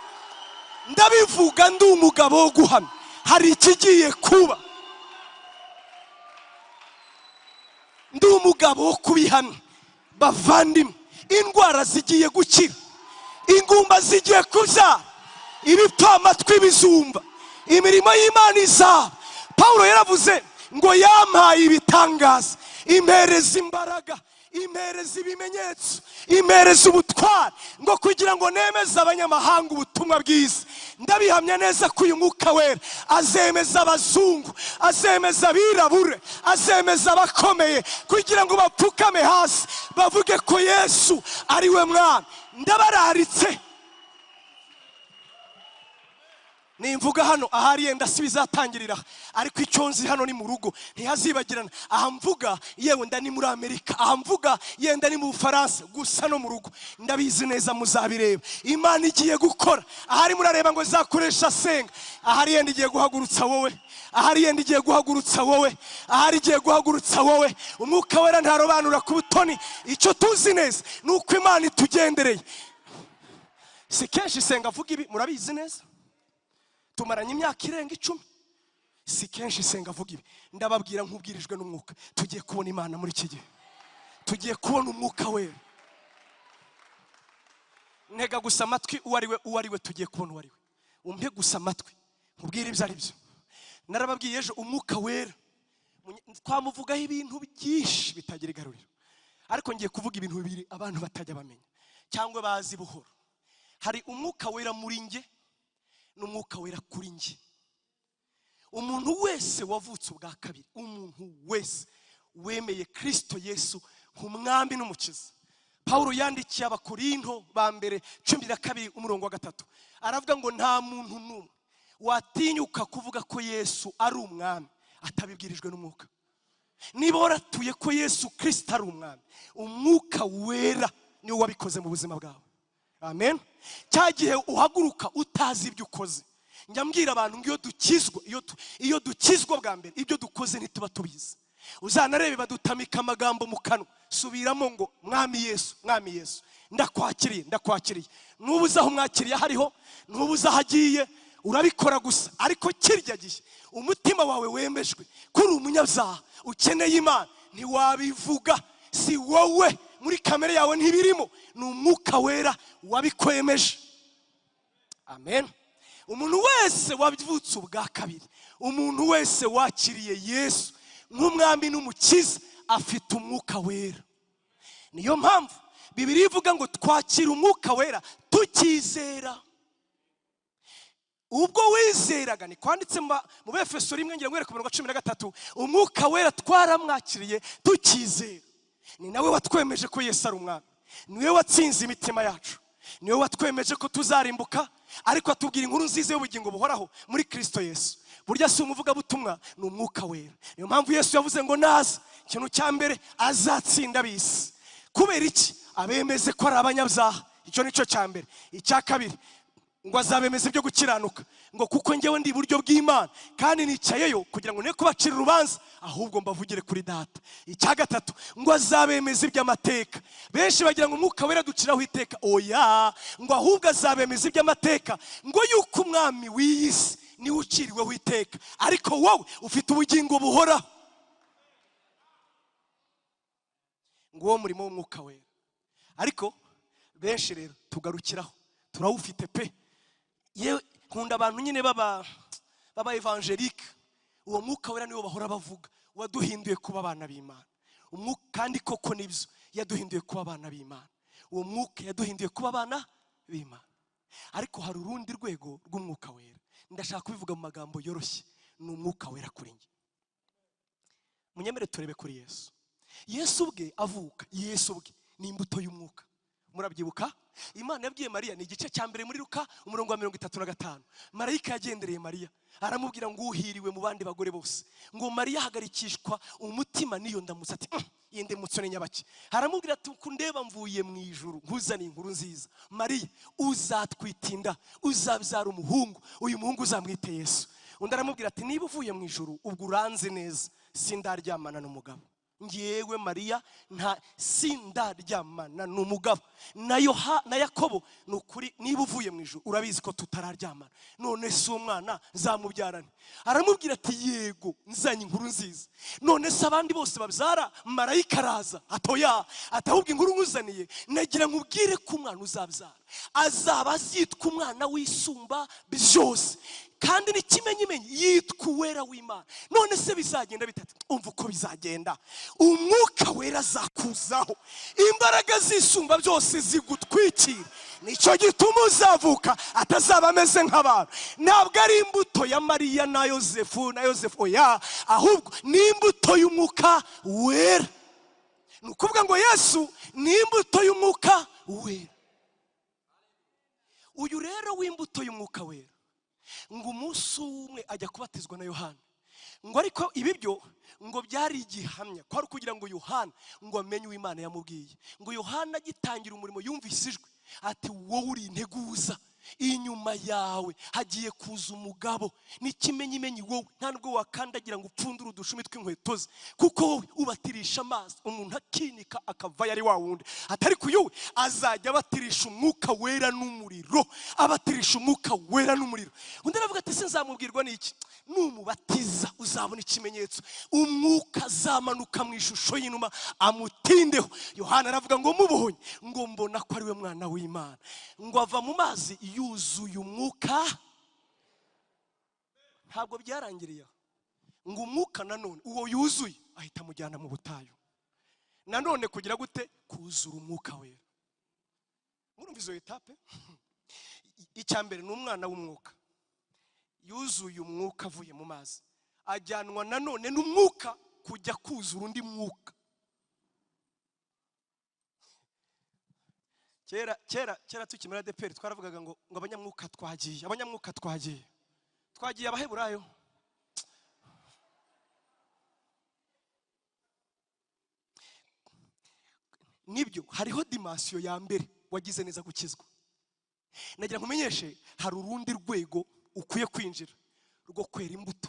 Ndabivuga ndi umugabo wo guhamya, hari ikigiye kuba. Ndi umugabo wo kubihamya. Bavandimwe, indwara zigiye gukira, ingumba zigiye kubyara, ibipfamatwi bizumva, imirimo y'Imana izaba. Pawulo yaravuze ngo: "Yampaye ibitangaza, impereza imbaraga, impereza ibimenyetso, impereza ubutwari, ngo kugira ngo nemeze abanyamahanga ubutumwa bwiza." Ndabihamya neza ko uyu Mwuka Wera azemeza abazungu, azemeza abirabure, azemeza abakomeye, kugira ngo bapfukame hasi bavuge ko Yesu ari we Mwami. Ndabararitse, nimvuga hano ahari yenda si bizatangirira, ariko icyo nzi hano ni mu rugo, ntihazibagirana. Aha mvuga yewe nda ni muri Amerika, aha mvuga yenda ni mu Bufaransa, gusa no mu rugo ndabizi neza muzabireba. Imana igiye gukora. Ahari murareba ngo izakoresha Senga, ahari yenda igiye guhagurutsa wowe, ahari yenda igiye guhagurutsa wowe, ahari igiye guhagurutsa wowe. Umwuka Wera ntarobanura ku butoni. Icyo tuzi neza ni uko Imana itugendereye. Si kenshi Senga avuga ibi, murabizi neza, tumaranye imyaka irenga 10. Si kenshi Senga avuga ibi. Ndababwira nk'ubwirijwe n'Umwuka, tugiye kubona Imana muri iki gihe, tugiye kubona Umwuka Wera. Ntega gusa amatwi uwo ari we, uwo ari we tugiye kubona uwo ari we. Umpe gusa amatwi nkubwire ibyo ari byo. Narababwiye ejo, Umwuka Wera twamuvugaho ibintu byinshi bitagira igaruriro, ariko ngiye kuvuga ibintu bibiri abantu batajya bamenya cyangwa bazi buhoro. Hari Umwuka Wera muri njye n'Umwuka Wera kuri njye. Umuntu wese wavutse ubwa kabiri, umuntu wese wemeye Kristo Yesu nk'Umwami n'Umukiza, Pawulo yandikiye Abakorinto ba mbere 12 umurongo wa 3, aravuga ngo nta muntu n'umwe watinyuka kuvuga ko Yesu ari Umwami atabibwirijwe n'Umwuka. Niba waratuye ko Yesu Kristo ari Umwami, Umwuka Wera niwe wabikoze mu buzima bwawe. Amen. Cya gihe uhaguruka utazi ibyo ukoze. Njya mbwira abantu ngo iyo dukizwa, iyo dukizwa bwa mbere, ibyo dukoze ntituba tubizi. Uzanarebe badutamika amagambo mu kanwa, subiramo ngo: "Mwami Yesu, Mwami Yesu, ndakwakiriye, ndakwakiriye." Ntubuze aho umwakiriye hariho, ntubuze aho agiye, urabikora gusa. Ariko kirya gihe umutima wawe wemejwe ko uri umunyabyaha ukeneye Imana, ntiwabivuga. Si wowe, muri kamere yawe ntibirimo, ni Umwuka Wera wabikwemeje. Amen. Umuntu wese wavutse ubwa kabiri, umuntu wese wakiriye Yesu nk'Umwami n'Umukiza, afite Umwuka Wera. Niyo mpamvu Bibiliya ivuga ngo twakira Umwuka Wera tukizera. Ubwo wizeraga, ni kwanditse mu Befeso 1, ngira ngo ku murongo wa 13, Umwuka Wera twaramwakiriye tukizera. Ni nawe watwemeje ko Yesu ari Umwami, niwe watsinze imitima yacu, niwe watwemeje ko tuzarimbuka, ariko atubwira inkuru nziza y'ubugingo buhoraho muri Kristo Yesu. Burya si umuvugabutumwa, ni Umwuka Wera. Niyo mpamvu Yesu yavuze ngo naza, ikintu cya mbere azatsinda ab'isi. Kubera iki? Abemeze ko ari abanyabyaha, icyo ni cyo cya mbere. Icya kabiri, ngo azabemeza ibyo gukiranuka, ngo kuko njyewe ndi iburyo bw'Imana kandi nicayeyo kugira ngo ne kubacira urubanza, ahubwo mbavugire kuri Data. Icya gatatu, ngo azabemeza iby'amateka. Benshi bagira ngo Umwuka Wera duciraho iteka. Oya, ngo ahubwo azabemeza iby'amateka, ngo yuko umwami w'iyi si niwe uciriweho iteka, ariko wowe ufite ubugingo buhoraho. Ngo uwo murimo w'Umwuka Wera. Ariko benshi rero tugarukiraho, turawufite pe. Yewe, nkunda abantu nyine baba evangelique, uwo Mwuka Wera niwo bahora bavuga, waduhinduye kuba abana b'Imana. Umwuka kandi koko nibyo, yaduhinduye kuba abana b'Imana. Uwo mwuka yaduhinduye kuba abana b'Imana. Ariko hari urundi rwego rw'umwuka wera, ndashaka kubivuga mu magambo yoroshye, ni umwuka wera kuri njye. Munyemere turebe kuri Yesu. Yesu ubwe avuka, Yesu ubwe ni imbuto y'umwuka. Murabyibuka Imana yabwiye Mariya, ni igice cya mbere muri Luka, umurongo wa 35. Marayika yagendereye Mariya aramubwira ngo uhiriwe mu bandi bagore bose. Ngo Mariya ahagarikishwa umutima n'iyo ndamutso, ati iyi ndamutso ni nyabaki. Aramubwira ati kundeba mvuye mu ijuru nkuzaniye inkuru nziza, Mariya uzatwita inda, uzabyara umuhungu, uyu muhungu uzamwite Yesu. Undi aramubwira ati niba uvuye mu ijuru ubwo uranze neza, sindaryamana n'umugabo. Ngewe Mariya nta sindaryamana n'umugabo. Na Yoha na Yakobo, ni ukuri niba uvuye mu ijuru urabizi ko tutararyamana, none se uwo mwana nzamubyarane? Aramubwira ati yego nzanye inkuru nziza. None se abandi bose babyara marayika araza atoya, atahubwo inkuru nkuzaniye nagira nkubwire ko umwana uzabyara azaba azitwa umwana w'isumba byose, kandi n'ikimenyimenyi yitwa uwera w'Imana. None se bizagenda bitatu? Umva uko bizagenda. Umwuka wera azakuzaho, imbaraga zisumba byose zigutwikira. Nicyo gituma uzavuka atazaba ameze nk'abantu. Ntabwo ari imbuto ya Mariya na Yosefu na Yosefu, oya, ahubwo ni imbuto y'umwuka wera. Ni ukuvuga ngo Yesu ni imbuto y'umwuka wera. Uyu rero w'imbuto y'umwuka wera, ngo umunsi umwe ajya kubatizwa na Yohana. Ngo ariko ibi byo ngo byari igihamya kwari kugira ngo Yohana ngo amenye uwo Imana yamubwiye. Ngo Yohana agitangira umurimo yumvise ijwi ati wowe uri integuza, inyuma yawe hagiye kuza umugabo n'ikimenyimenyi, wowe nta nubwo wakandagira ngo upfundure udushumi tw'inkweto ze, kuko wowe ubatirisha amazi umuntu akinika akava yari wa wundi. Atari kuyowe azajya abatirisha umwuka wera n'umuriro, abatirisha umwuka wera n'umuriro. Undi aravuga ati sinzamubwirwa n'iki? Numubatiza uzabona ikimenyetso, umwuka azamanuka mu ishusho y'inuma amutindeho. Yohana aravuga ngo mubonye ngo mbona ko ari we mwana w'Imana. Ngo ava mu mazi yuzuye umwuka. Ntabwo byarangiriye aho. Ngo umwuka nanone uwo yuzuye ahita amujyana mu butayu, nanone kugira gute? Kuzura umwuka wera. Murumva izo etape? Icya mbere ni umwana w'umwuka yuzuye umwuka avuye mu mazi, ajyanwa nanone n'umwuka kujya kuzura undi mwuka. Kera kera kera tukimara ADEPR twaravugaga ngo abanyamwuka twagiye, abanyamwuka twagiye, twagiye abaheburayo. Nibyo, hariho dimension ya mbere wagize neza gukizwa. Nagira nkumenyeshe hari urundi rwego ukwiye kwinjira rwo kwera imbuto,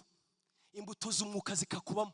imbuto z'umwuka zikakubamo,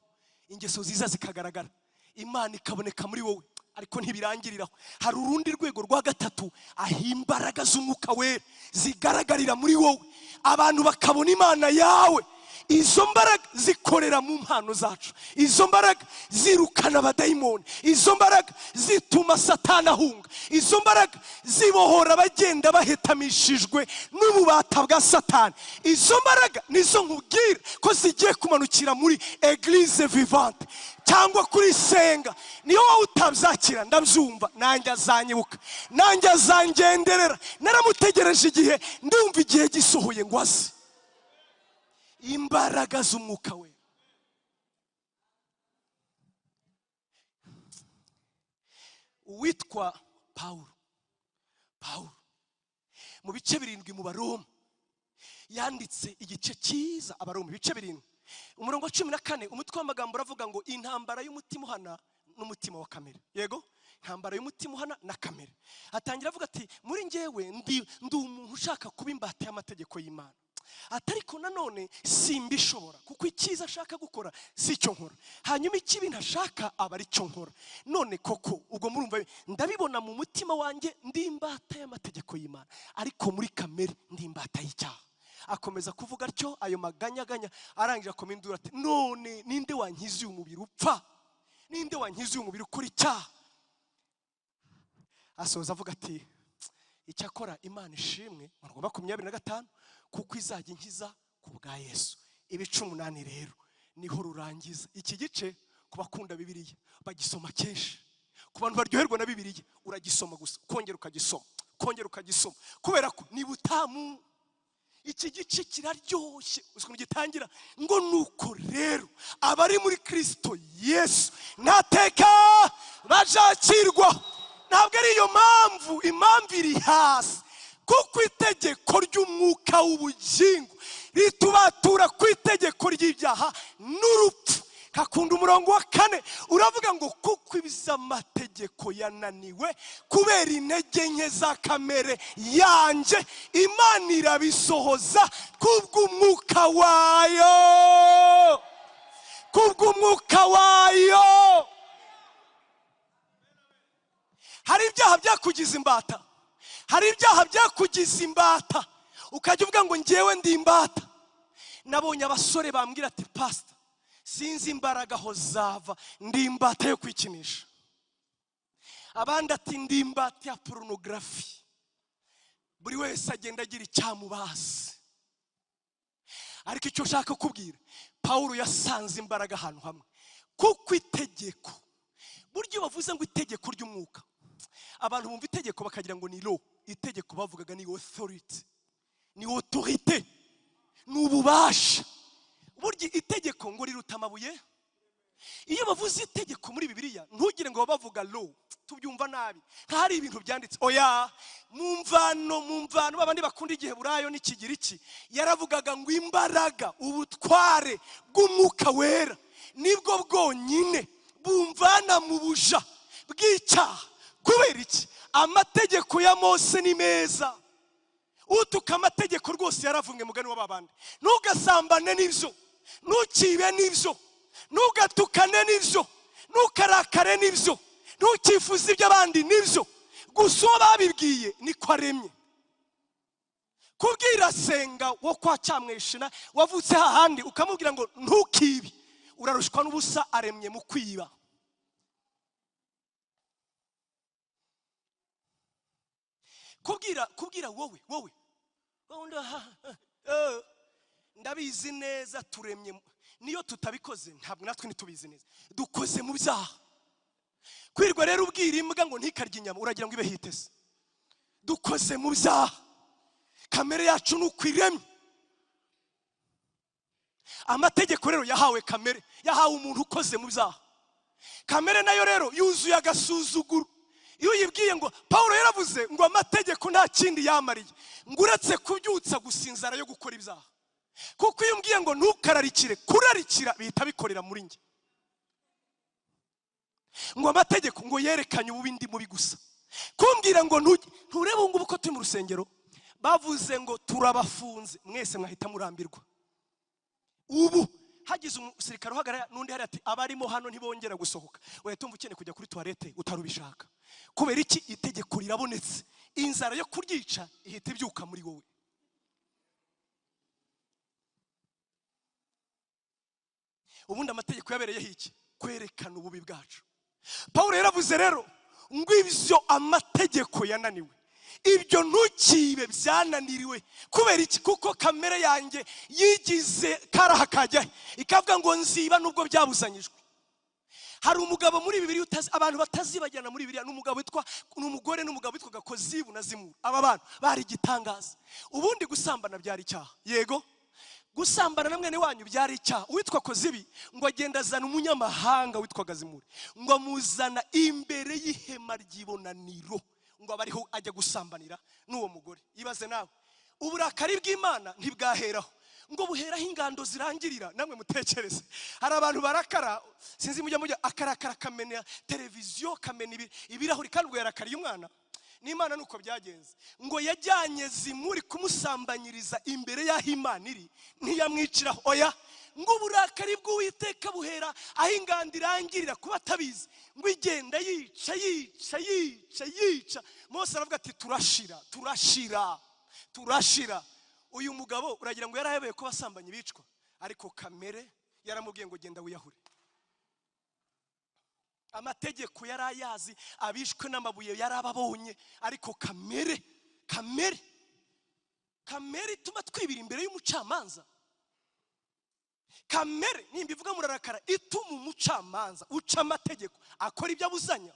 ingeso nziza zikagaragara, Imana ikaboneka muri wowe. Ariko ntibirangiriraho, hari urundi rwego rwa gatatu aho imbaraga z'umwuka wera zigaragarira muri wowe, abantu bakabona Imana yawe. Izo mbaraga zikorera mu mpano zacu, izo mbaraga zirukana abadayimoni, izo mbaraga zituma Satani ahunga, izo mbaraga zibohora abagenda bahetamishijwe n'ububata bwa Satani. Izo mbaraga nizo nkubwira ko zigiye kumanukira muri Eglise Vivante cyangwa kuri Senga. Niyo wowe utabyakira ndabyumva, nanjye azanyibuka, nanjye azangenderera. Naramutegereje igihe, ndumva igihe gisohoye ngo aze. Imbaraga z'umwuka we. Uwitwa Paulo, Paulo mu bice 7 mu Baroma yanditse igice cyiza, Abaroma ibice 7 umurongo 14, umutwe w'amagambo uravuga ngo intambara y'umutima uhana n'umutima wa kamere. Yego, intambara y'umutima uhana na kamere. Atangira avuga ati muri njyewe ndi umuntu ushaka kuba imbata y'amategeko y'Imana, atariko nanone simbishobora, kuko icyiza ashaka gukora si cyo nkora, hanyuma ikibi ntashaka aba ari cyo nkora. None koko ubwo murumva ndabibona mu mutima wanjye ndi imbata y'amategeko y'Imana, ariko muri kamere ndi imbata y'icyaha. Akomeza kuvuga atyo ayo maganyaganya, arangije akoma induru ati none ninde wankiza uyu mubiri upfa? Ninde wankiza uyu mubiri ukora icyaha? Asoza avuga ati icyakora Imana ishimwe, umurongo 25, kuko izajya inkiza ku bwa Yesu. Ibice 8 rero niho rurangiza iki gice. Ku bakunda Bibiliya bagisoma kenshi, Ku bantu baryoherwa na Bibiliya, uragisoma gusa, ukongera ukagisoma, ukongera ukagisoma, kubera ko ni butamu. Iki gice kiraryoshye. Uzi ukuntu gitangira ngo: "Nuko rero abari muri Kirisito Yesu nta teka bazacirwa." Ntabwo ari iyo mpamvu, impamvu iri hasi: "Kuko itegeko ry'umwuka w'ubugingo ritubatura ku itegeko ry'ibyaha n'urupfu." Kakunda umurongo wa 4, uravuga ngo: "Kuko iby'amategeko yananiwe kubera intege nke za kamere yanjye, Imana irabisohoza kubw'umwuka wayo." Kubw'umwuka wayo. Hari ibyaha byakugize imbata, hari ibyaha byakugize imbata, ukajya uvuga ngo: "Ngewe ndi imbata." Nabonye abasore bambwira ati: "Pasita, sinzi imbaraga aho zava, ndi imbata yo kwikinisha." Abandi ati: "Ndi imbata ya pornography." Buri wese agenda agira icyamubase, ariko icyo ushaka kubwira, Pawulo yasanze imbaraga ahantu hamwe. Kuko itegeko, burya iyo bavuze ngo itegeko ry'umwuka, abantu bumva itegeko bakagira ngo ni law. Itegeko bavugaga ni authority, ni autorité, ni ububasha. Burya itegeko ngo riruta amabuye. Iyo bavuze itegeko muri Bibiliya, ntugire ngo baba bavuga law. Tubyumva nabi nk'ahari ibintu byanditse. Oya, mu mvano babandi bakunda Igiheburayo n'Ikigiriki, yaravugaga ngo imbaraga, ubutware bw'Umwuka Wera nibwo bwonyine bumvana mu buja bw'icyaha. Kubera iki? Amategeko ya Mose ni meza. Utuka amategeko rwose yaravumwe, mugani w'ababandi. Ntugasambane n'ibyo, ntukibe n'ibyo, ntugatukane n'ibyo, ntukarakare n'ibyo, ntukifuze iby'abandi n'ibyo. Gusa uwo babibwiye niko aremye. Kubwira Senga wo kwa Cyamweshina wavutse hahandi, ukamubwira ngo ntukibe, urarushwa n'ubusa, aremye mu kwiba. Kubwira wowe, ndabizi neza, turemye niyo tutabikoze, ntabwo natwe ntitubizi neza, dukoze mu byaha. Kwirwa rero ubwira imbwa ngo ntikarye inyama, uragira ngo ibe hitese? Dukoze mu byaha, kamere yacu ni uko iremye. Amategeko rero yahawe kamere, yahawe umuntu ukoze mu byaha. Kamere nayo rero yuzuye agasuzuguro. Iyo uyibwiye ngo, Paul yaravuze ngo amategeko nta kindi yamariye ngo uretse kubyutsa gusa inzara yo gukora ibyaha. Kuko iyo umbwiye ngo ntukararikire, kurarikira bihita bikorera muri njye. Ngo amategeko ngo yerekanye ububi ndi mubi gusa. Kumbwira ngo nturebe ubu ngubu ko turi mu rusengero, bavuze ngo turabafunze mwese, mwahita murambirwa. Ubu hagize umusirikare uhagarara n'undi hari ati: "Abarimo hano ntibongera gusohoka," uhita wumva ukeneye kujya kuri toilette utarubishaka. Kubera iki? Itegeko rirabonetse, inzara yo kuryica ihita ibyuka muri wowe. Ubundi amategeko yabereyeho iki? Kwerekana ububi bwacu. Paul yaravuze rero ngo ibyo amategeko yananiwe, ibyo ntukibe byananiriwe. Kubera iki? Kuko kamere yanjye yigize karaha kajya, ikavuga ngo nziba nubwo byabuzanyijwe. Hari umugabo muri Bibiliya utazi, abantu batazibagirana muri Bibiliya, ni umugabo witwa, ni umugore n'umugabo witwaga Kozibu na Zimuri. Aba bantu bari igitangaza. Ubundi gusambana byari icyaha. Yego, gusambana na mwene wanyu byari icyaha. Uwitwa Kozibi ngo agenda azana umunyamahanga witwaga Zimuri, ngo amuzana imbere y'ihema ry'ibonaniro, ngo abe ariho ajya gusambanira n'uwo mugore. Ibaze nawe, uburakari bw'Imana ntibwaheraho, ngo buheraho ingando zirangirira. Namwe mutekereze, hari abantu barakara, sinzi mujya akarakara akamena televiziyo, akamena ibirahuri, kandi ubwo yarakariye umwana n'Imana. Nuko byagenze, ngo yajyanye Zimuri kumusambanyiriza imbere y'aho Imana iri, ntiyamwiciraho. Oya, ngo uburakari bw'Uwiteka buhera aho ingando irangirira. Kuba atabizi, ngo igenda yica, yica, yica, yica. Mose aravuga ati: "Turashira, turashira, turashira." Uyu mugabo uragira ngo yarahebeye ko abasambanyi bicwa, ariko kamere yaramubwiye ngo genda wiyahure. Amategeko yari ayazi, abishwe n'amabuye yarababonye, ariko kamere, kamere, kamere ituma twibira imbere y'umucamanza. Kamere, nimba ivuga murarakara, ituma umucamanza uca amategeko akora ibyo abuzanya.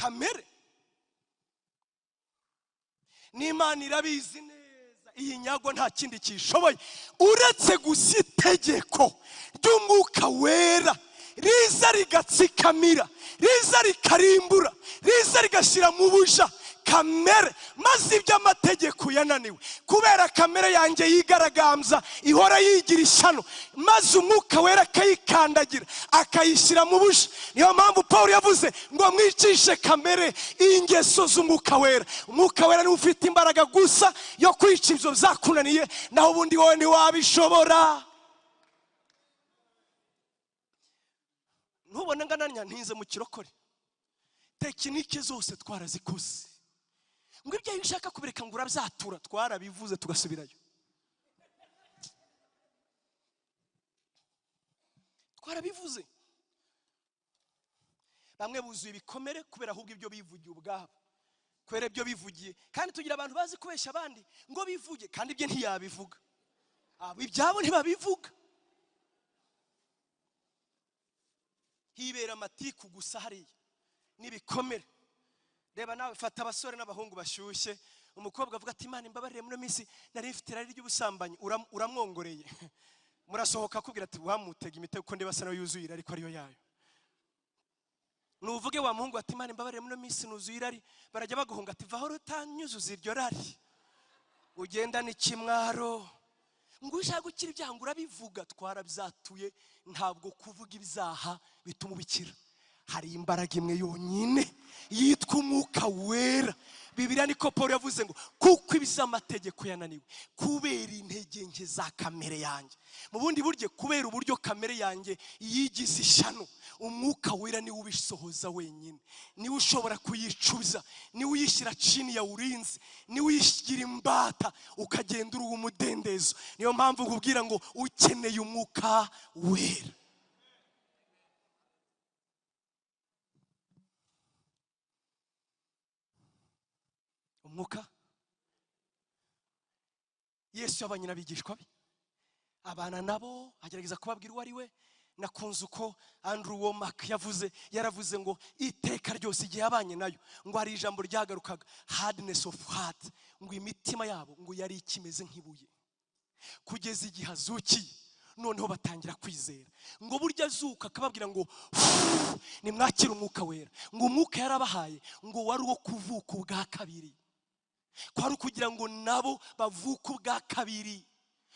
Kamere n'Imana irabizi neza, iyi nyago nta kindi kishoboye uretse gusa itegeko ry'umwuka wera riza rigatsikamira, riza rikarimbura, riza rigashyira mu buja kamere. Maze iby'amategeko yananiwe kubera kamere yanjye yigaragambza, ihora yigira ishyano, maze umwuka wera akayikandagira akayishyira mu buja. Niyo mpamvu Paul yavuze ngo mwicishe kamere ingeso z'umwuka wera. Umwuka wera niwe ufite imbaraga gusa yo kwica ibyo byakunaniye, naho ubundi wowe ntiwabishobora. Ntubone ngana ntinze mu kirokore, tekinike zose twarazikoze. Ngo ibyo ushaka kubireka ngo urabyatura, twarabivuze tugasubirayo. Twarabivuze. Bamwe buzuye ibikomere kubera ahubwo ibyo bivugiye ubwabo, kubera ibyo bivugiye. Kandi tugira abantu bazi kubeshya abandi ngo bivuge, kandi ibyo ntiyabivuga, abo ibyabo ntibabivuga. Hibera amatiku gusa hariya n'ibikomere. Reba nawe, fata abasore n'abahungu bashyushye, umukobwa avuga ati Imana imbabarire, muri minsi nari mfite irari ry'ubusambanyi, uramwongoreye. Murasohoka akubwira ati wamutega imitego ko ndeba nawe yuzuye irari ko ariyo yayo. Nuvuge wa muhungu ati Imana imbabarire, muri minsi nuzuye irari, barajya baguhunga ati vaho rutanyuzuza iryo rari, ugenda n'ikimwaro. Ngo ushaka gukira ibyaha ngo urabivuga, twarabyatuye. Ntabwo kuvuga ibyaha bituma ubikira. Hari imbaraga imwe yonyine yitwa umwuka wera. Bibiliya niko Paul yavuze ngo kuko iby'amategeko yananiwe kubera intege nke za kamere yanjye. Mu bundi buryo, kubera uburyo kamere yanjye yigize ishyano, umwuka wera niwe ubisohoza wenyine, niwe ushobora kuyicuza, niwe uyishyira chini ya urinzi, niwe uyishyira imbata ukagenda uri umudendezo. Niyo mpamvu nkubwira ngo ukeneye umwuka wera. Umwuka Yesu yabanye n'abigishwa be, abana nabo, agerageza kubabwira uwo ari we. Nakunze uko Andrew Womack yavuze, yaravuze ngo iteka ryose igihe yabanye nayo, ngo hari ijambo ryagarukaga, hardness of heart, ngo imitima yabo ngo yari ikimeze nk'ibuye kugeza igihe azukiye. Noneho batangira kwizera. Ngo burya azuka akababwira ngo nimwakire umwuka wera. Ngo umwuka yarabahaye ngo wari uwo kuvuka ubwa kabiri, kwari kugira ngo nabo bavuke ubwa kabiri,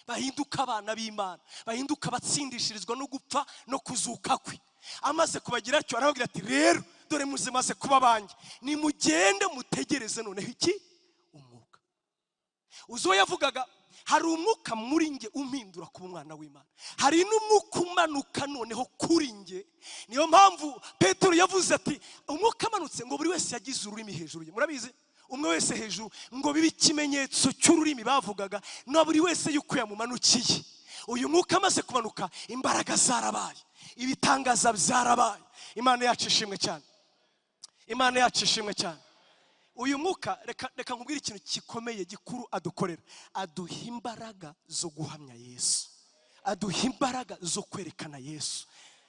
bahinduka abana b'Imana, bahinduka batsindishirizwa no gupfa no kuzuka kwe. Amaze kubagira atyo arababwira ati rero dore muzimaze kuba banjye, nimugende mutegereze noneho iki? Umwuka. Uzo yavugaga, hari umwuka muri nge umpindura kuba umwana w'Imana, hari n'umwuka umanuka noneho kuri nge. Niyo mpamvu Petero yavuze ati umwuka amanutse ngo buri wese yagize ururimi hejuru ye. Murabizi, umwe wese hejuru ngo bibe ikimenyetso cy'ururimi bavugaga, na buri wese yuko yamumanukiye. Uyu mwuka amaze kumanuka, imbaraga zarabaye, ibitangaza byarabaye. Imana yacu ishimwe cyane, Imana yacu ishimwe cyane. Uyu mwuka, reka nkubwire ikintu gikomeye gikuru adukorera. Aduha imbaraga zo guhamya Yesu, aduha imbaraga zo kwerekana Yesu,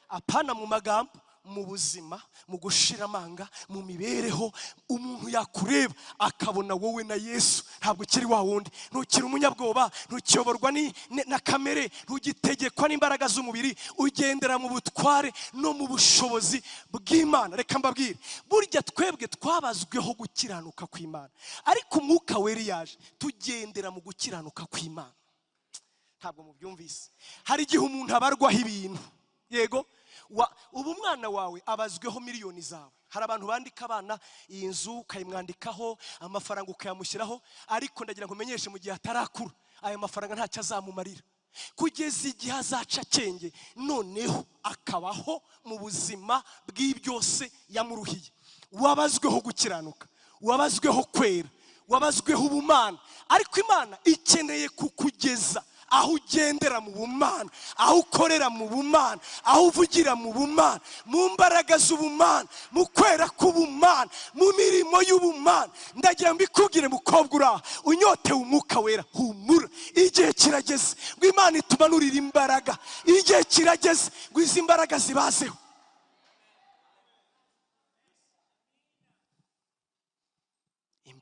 apana mu magambo, mu buzima, mu gushira amanga, mu mibereho. Umuntu yakureba akabona wowe na Yesu ntabwo ukiri wa wundi, ntukiri umunyabwoba, ntukiyoborwa na kamere, ntugitegekwa n'imbaraga z'umubiri, ugendera mu butware no mu bushobozi bw'Imana. Reka mbabwire, burya twebwe twabazweho gukiranuka kw'Imana, ariko umwuka wera yaje tugendera mu gukiranuka kw'Imana. Ntabwo mubyumvise. Hari igihe umuntu abarwaho ibintu, yego, ubu umwana wawe abazweho miliyoni zawe. Hari abantu bandika abana iyi nzu ukayimwandikaho, amafaranga ukayamushyiraho, ariko ndagira ngo umenyeshe mu gihe atarakura ayo mafaranga ntacyo azamumarira, kugeza igihe azaca akenge, noneho akabaho mu buzima bw'ibyose yamuruhiye. Wabazweho gukiranuka, wabazweho kwera, wabazweho ubumana, ariko Imana ikeneye kukugeza aho ugendera mu bumana, aho ukorera mu bumana, aho uvugira mu bumana, mu mbaraga z'ubumana, mu kwera k'ubumana, mu mirimo y'ubumana. Ndagira ngo mbikubwire mukobwa uraha unyotewe umwuka wera, humura, igihe kirageze ngo Imana itumanurire imbaraga, igihe kirageze ngo izi mbaraga zibazeho.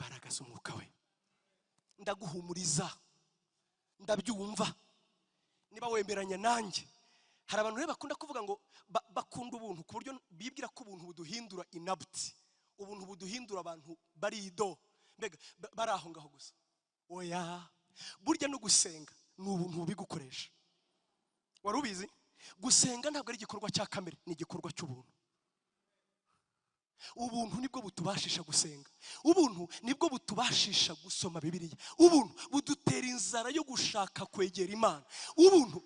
Imbaraga z'umwuka we. Ndaguhumuriza, ndabyumva niba wemeranya nanjye. Hari abantu rero bakunda kuvuga ngo bakunda ubuntu ku buryo bibwira ko ubuntu buduhindura inabuti, ubuntu buduhindura abantu bari ido, mbega bari aho ngaho gusa. Oya, burya no gusenga ni ubuntu bubigukoresha. Wari ubizi? Gusenga ntabwo ari igikorwa cya kamere, ni igikorwa cy'ubuntu. Ubuntu nibwo butubashisha gusenga, ubuntu nibwo butubashisha gusoma Bibiliya, ubuntu budutera inzara yo gushaka kwegera Imana, ubuntu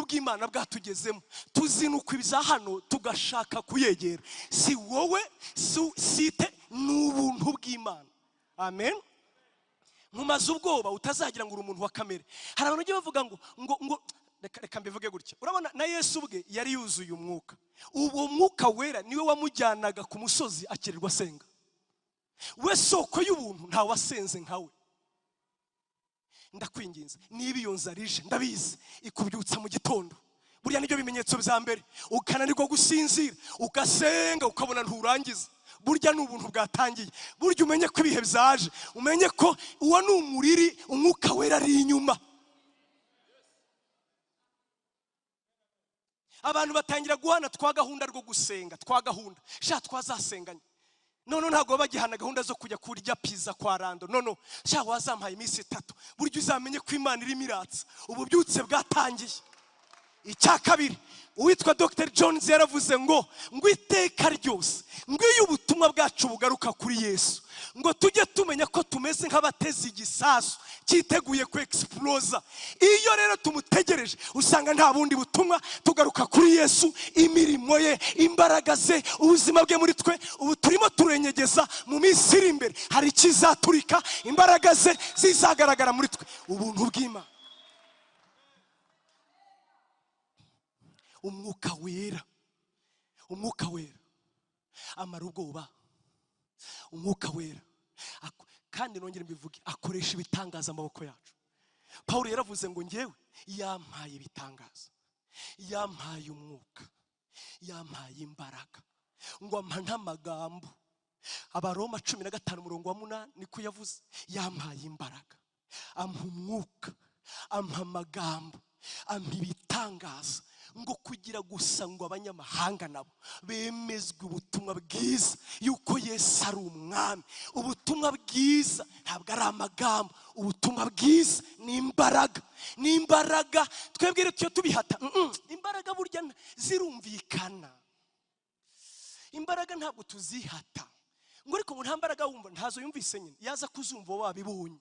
bw'Imana bwatugezemo, tuzinukwa ibya hano tugashaka kuyegera. Si wowe, site, ni ubuntu bw'Imana. Amen. Nkumaze ubwoba utazagira ngo uri umuntu wa kamere. Hari abantu bajya bavuga ngo reka mbivuge gutya. Urabona na Yesu ubwe yari yuzuye umwuka. Uwo mwuka wera niwe wamujyanaga ku musozi akirirwa asenga. We soko y'ubuntu, nta wasenze nkawe. Ndakwinginze, niba iyo nzara ije, ndabizi ikubyutsa mu gitondo, burya nibyo bimenyetso bya mbere, ukananirwa gusinzira, ugasenga ukabona nturangiza, burya ni ubuntu bwatangiye. Burya umenye ko ibihe byaje, umenye ko uwo ni umuriri, umwuka wera ari inyuma. Abantu batangira guhana twa gahunda rwo gusenga, twa gahunda sha twazasenganye. None ntabwo bagihana gahunda zo kujya kurya pizza kwa Rando. None sha wazampaye iminsi 3, burya uzamenye ko Imana irimo iratsa, ububyutse bwatangiye. Icya kabiri, uwitwa Dr Jones yaravuze ngo iteka ryose ngo iyo ubutumwa bwacu bugaruka kuri Yesu, ngo tujye tumenya ko tumeze nk'abateze igisasu cyiteguye ku explosa. Iyo rero tumutegereje usanga nta bundi butumwa, tugaruka kuri Yesu, imirimo ye, imbaraga ze, ubuzima bwe muri twe. Ubu turimo turenyegeza, mu minsi iri imbere hari ikizaturika, imbaraga ze zizagaragara muri twe, ubuntu bw'Imana. Umwuka wera, umwuka wera amara ubwoba, umwuka wera kandi nongere mbivuge, akoresha ibitangaza amaboko yacu. Paulo yaravuze ngo ngewe yampaye ibitangaza, yampaye umwuka, yampaye imbaraga, ngo ampa n'amagambo. Abaroma 15 umurongo wa 8 niko yavuze, yampaye imbaraga, ampa umwuka, ampa amagambo, ampa ibitangaza, ngo kugira gusa ngo abanyamahanga nabo bemezwe ubutumwa bwiza yuko Yesu ari umwami. Ubutumwa bwiza ntabwo ari amagambo, ubutumwa bwiza ni imbaraga, ni imbaraga. Twebwe rero tubihata imbaraga burya zirumvikana, imbaraga ntabwo tuzihata. Ngo ariko ngo nta mbaraga wumva, ntazo yumvise nyine, yaza kuzumva wabibonye.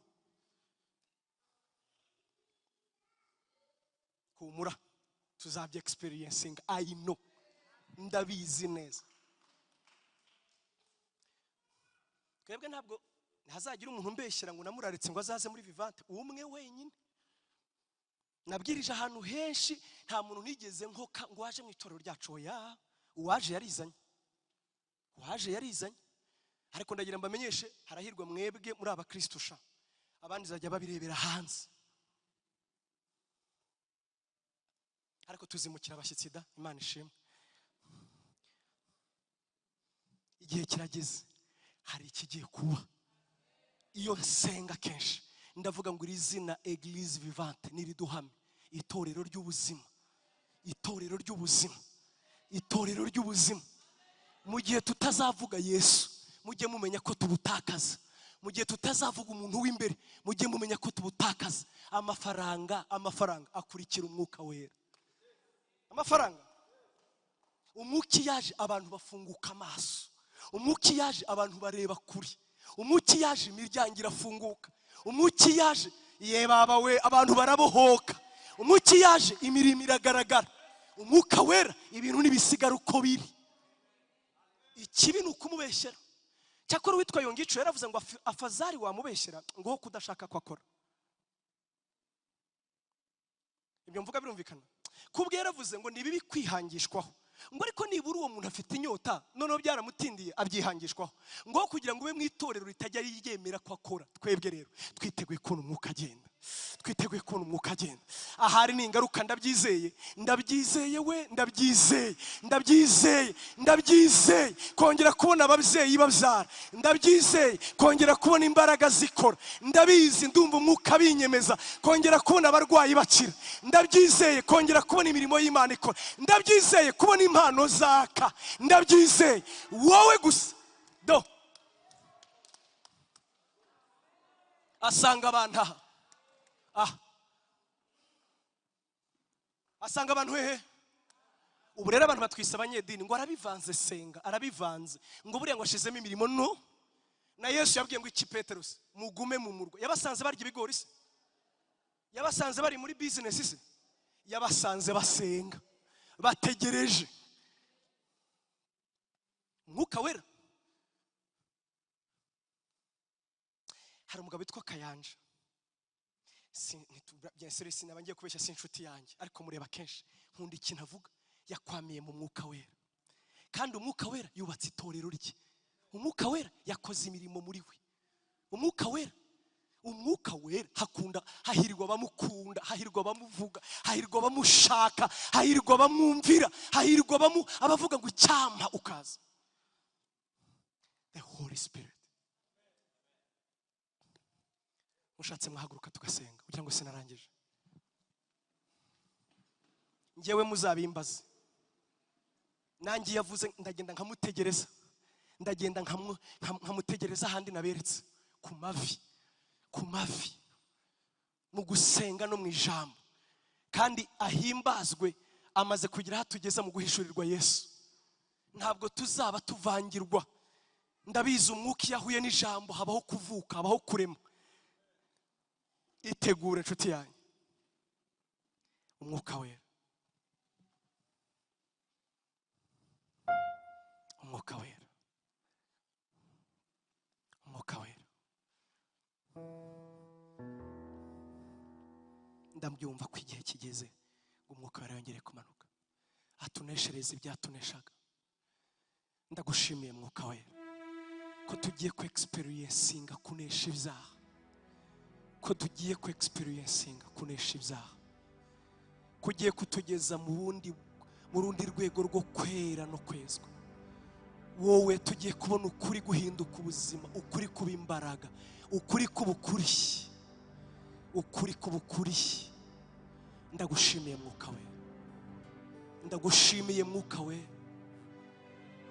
Humura, tuzabya experiencing, I know, ndabizi neza. Twebwe ntabwo ntazagira umuntu umbeshyira ngo namuraretse ngo azaze muri Vivante, umwe wenyine. Nabwirije ahantu henshi, nta muntu nigeze nkoka ngo waje mu itorero ryacu. Oya, uwaje yarizanye, uwaje yarizanye. Ariko ndagira mbamenyeshe, harahirwa mwebwe muri abakristo sha, abandi zajya babirebera hanze. Ariko tuzimukira abashyitsi da, Imana ishimwe. Igihe kirageze, hari ikigiye kuba. Iyo nsenga kenshi ndavuga ngo iri zina Eglise Vivante niriduhame, itorero ry'ubuzima, itorero ry'ubuzima, itorero ry'ubuzima. Mu gihe tutazavuga Yesu, mujye mumenya ko tubutakaza. Mu gihe tutazavuga umuntu w'imbere, mujye mumenya ko tubutakaza. Amafaranga, amafaranga akurikira umwuka wera. Amafaranga, umwuka yaje abantu bafunguka amaso, umwuka yaje abantu bareba kuri, umwuka yaje imiryango irafunguka, umwuka yaje ye baba we abantu barabohoka, umwuka yaje imirimo iragaragara. Umwuka wera ibintu nibisigara uko biri. Ikibi ni ukumubeshyera. Cyakora witwa Yongico yaravuze ngo afazari wamubeshyera ngo kudashaka ko akora. Ibyo mvuga birumvikana. Kubwe yaravuze ngo ni bibi kwihangishwaho, ngo ariko nibura uwo muntu afite inyota, noneho byaramutindiye abyihangishwaho, ngo kugira ngo ube mu itorero ritajya ryemera ko akora. Twebwe rero twiteguye kubona umwuka agenda. Twiteguye kubona umwuka agenda. Ahari ni ingaruka, ndabyizeye, ndabyizeye we, ndabyizeye, ndabyizeye, ndabyizeye kongera kubona ababyeyi babyara, ndabyizeye kongera kubona imbaraga zikora, ndabizi, ndumva umwuka binyemeza kongera kubona abarwayi bakira, ndabyizeye kongera kubona imirimo y'Imana ikora, ndabyizeye kubona impano zaka, ndabyizeye. Wowe gusa do asanga abantu aha. Asanga abantu hehe? Ubu rero abantu batwise abanyedini ngo arabivanze, senga arabivanze, ngo buriya ngo ashizemo imirimo. No na Yesu yabwiye ngo iki Petero se, mugume mu murwa. Yabasanze barya ibigori se? Yabasanze bari muri business se? Yabasanze basenga bategereje Mwuka Wera. Hari umugabo witwa Kayanja, sinaba ngiye kubeshya, si inshuti yanjye, ariko mureba kenshi, nkunda ikintu avuga. Yakwamiye mu Mwuka Wera, kandi Umwuka Wera yubatse itorero rye. Umwuka Wera yakoze imirimo muri we. Umwuka Wera, Umwuka Wera hakunda, hahirwa abamukunda, hahirwa abamuvuga, hahirwa abamushaka, hahirwa abamwumvira, hahirwa abavuga ngo icyampa ukaza. The Holy Spirit. Mushatse mwahaguruka tugasenga kugira ngo sinarangije. Njyewe muzabimbaze, nanjye yavuze ndagenda nkamutegereza, ndagenda nkamutegereza ahandi naberetse ku mavi, ku mavi, mu gusenga no mu ijambo. Kandi ahimbazwe, amaze kugira aho atugeza mu guhishurirwa Yesu. Ntabwo tuzaba tuvangirwa. Ndabizi umwuka iyo ahuye n'ijambo habaho kuvuka, habaho kurema. Itegure inshuti yanjye, Umwuka Wera, Umwuka Wera, Umwuka Wera. Ndabyumva ko igihe kigeze ngo Umwuka Wera yongere kumanuka atuneshereze ibyatuneshaga. Ndagushimiye Mwuka Wera ko tugiye ku experiencinga kunesha ibyaha, ko tugiye ku experiencinga kunesha ibyaha, kugiye kutugeza mu rundi rwego rwo kwera no kwezwa. Wowe tugiye kubona ukuri guhinduka ubuzima, ukuri kuba imbaraga, ukuri kuba ukuri, ukuri kuba ukuri. Ndagushimiye Mwuka Wera, ndagushimiye Mwuka Wera.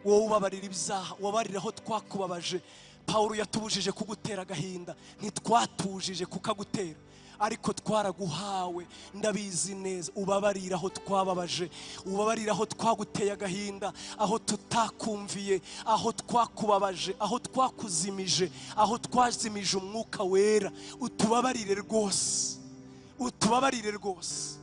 Wowe ubabarira ibyaha, ubabarira aho twakubabaje. Paulo yatubujije kugutera agahinda, ntitwatujije kukagutera, ariko twaraguhawe. Ndabizi neza, ubabarira aho twababaje, ubabarira aho twaguteye agahinda, aho tutakumviye, aho twakubabaje, aho twakuzimije, aho twazimije Umwuka Wera. Utubabarire rwose, utubabarire rwose.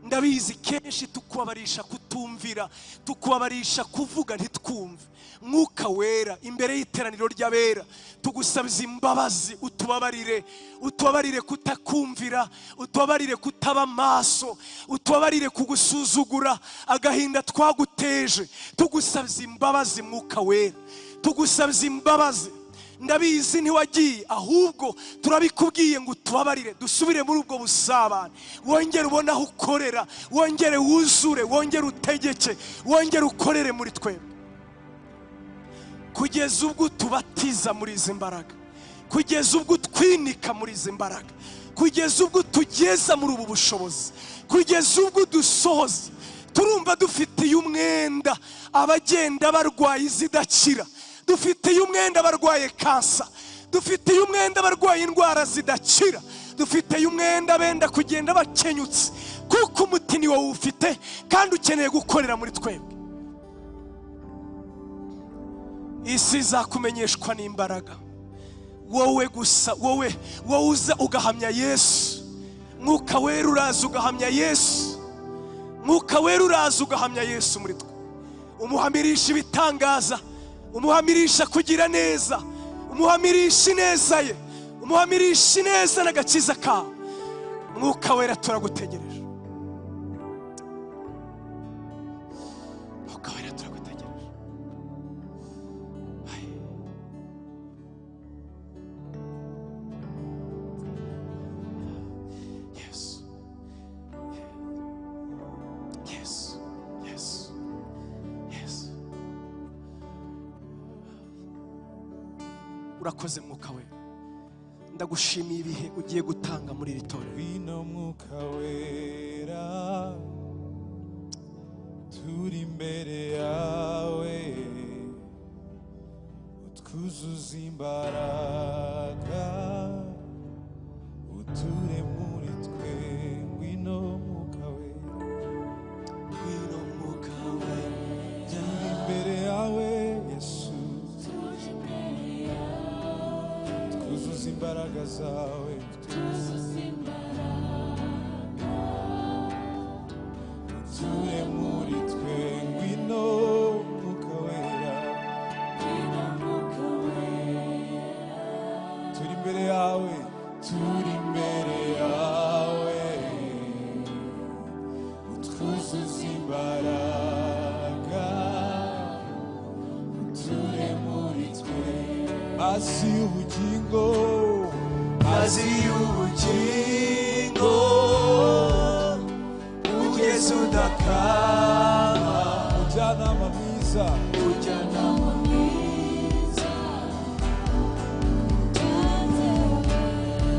Ndabizi kenshi tukubabarisha kutumvira, tukubabarisha kuvuga ntitwumve. Mwuka Wera, imbere y'iteraniro ry'abera tugusabiza imbabazi, utubabarire, utubabarire kutakumvira, utubabarire kutaba maso, utubabarire kugusuzugura, agahinda twaguteje. Tugusabiza imbabazi Mwuka Wera, tugusabiza imbabazi. Ndabizi ntiwagiye, ahubwo turabikubwiye ngo utubabarire, dusubire muri ubwo busabane. Wongere ubone aho ukorera, wongere wuzure, wongere utegeke, wongere ukorere muri twebwe, kugeza ubwo tubatiza muri izi mbaraga, kugeza ubwo twinika muri izi mbaraga, kugeza ubwo tugeza muri ubu bushobozi, kugeza ubwo dusohoza. Turumva dufitiye umwenda abagenda barwaye izidakira, dufitiye umwenda abarwaye kansa, dufitiye umwenda abarwaye indwara zidakira, dufitiye umwenda benda kugenda bakenyutse, kuko umuti ni wowe ufite kandi ukeneye gukorera muri twebwe. Isi izakumenyeshwa n'imbaraga. Wowe gusa, wowe uza ugahamya Yesu. Mwuka Wera uraza ugahamya Yesu, Mwuka Wera uraza ugahamya Yesu muri twe. Umuhamirisha ibitangaza, umuhamirisha kugira neza, umuhamirisha ineza ye, umuhamirisha ineza n'agakiza kawe. Mwuka Wera turagutegereje, Mwuka Wera turagutegereje. Urakoze Mwuka Wera, ndagushimiye ibihe ugiye gutanga muri iri torero. Ngwino Mwuka Wera, turi imbere yawe, utwuzuza imbaraga, uture muri twe. Ngwino Mwuka Wera. Ngwino Mwuka Wera. Turi imbere yawe Yesu, twuzuza imbaraga zawe, uture muri twe. Ngwino Mwuka Wera, turi imbere yawe, turi imbere yawe, utwuzuza imbaraga, uture muri twe. Mazi y'ubugingo, Mazi y'ubugingo, ugeze udakama. Mujyanama mwiza, Mujyanama.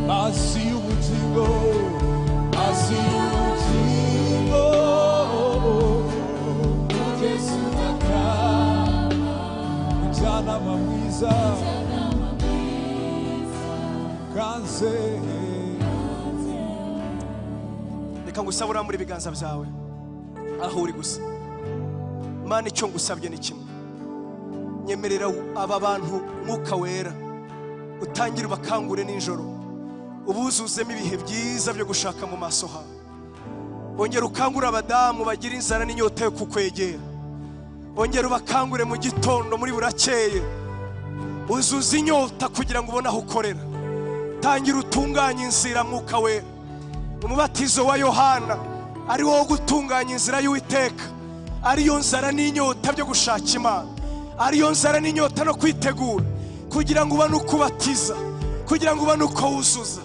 Mazi y'ubugingo, mazi y'ubugingo, ugeze udakama, mujyanama mwiza, kanze. Reka ngusabe urambure ibiganza byawe aho uri gusa. Mana, icyo ngusabye ni kimwe: nyemerera aba bantu, Mwuka Wera, utangire ubakangure nijoro, ubuzuzemo ibihe byiza byo gushaka mu maso hawe. Ongera ukangure abadamu bagira inzara n'inyota yo kukwegera. Ongera ubakangure mu gitondo, muri burakeye, uzuze inyota kugira ngo ubone aho ukorera. Tangira utunganye inzira, Mwuka Wera. Umubatizo wa Yohana ari wo gutunganya inzira y'Uwiteka, ariyo nzara n'inyota byo gushaka Imana, ariyo nzara n'inyota no kwitegura kugira ngo ubone uko ubatiza, kugira ngo ubone uko wuzuza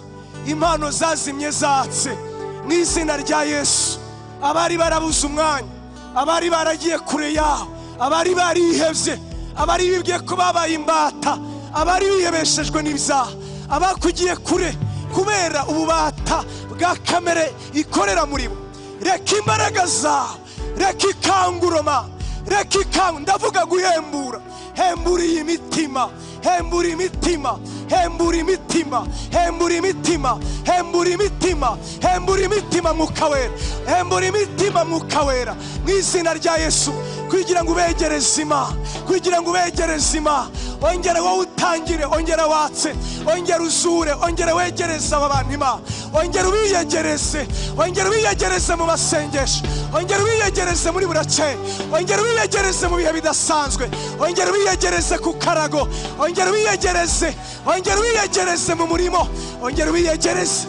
impano zazimye zatse mu izina rya Yesu. Abari barabuze umwanya, abari baragiye kure yaho, abari barihebye, abari bibwiye ko babaye imbata, abari bihebeshejwe n'ibyaha, abakugiye kure kubera ububata bwa kamere ikorera muri bo, reka imbaraga zawe, reka ikanguroma, reka ikangu, ndavuga guhembura, hembura iyi mitima, hembura imitima, hembura imitima, hembura imitima, hembura imitima, hembura imitima, Mwuka Wera, hembura imitima, Mwuka Wera, mu izina rya Yesu, kugira ngo ubegereze Imana, kugira ngo ubegereze Imana. Ongera wowe utangire, ongera watse, ongera uzure, ongera wegereze aba bantu Imana, ongera ubiyegereze, ongera ubiyegereze mu masengesho, ongera ubiyegereze muri burakeye, ongera ubiyegereze mu bihe bidasanzwe, ongera ubiyegereze ku karago, ongera ubiyegereze, ongera ubiyegereze mu murimo, ongera ubiyegereze,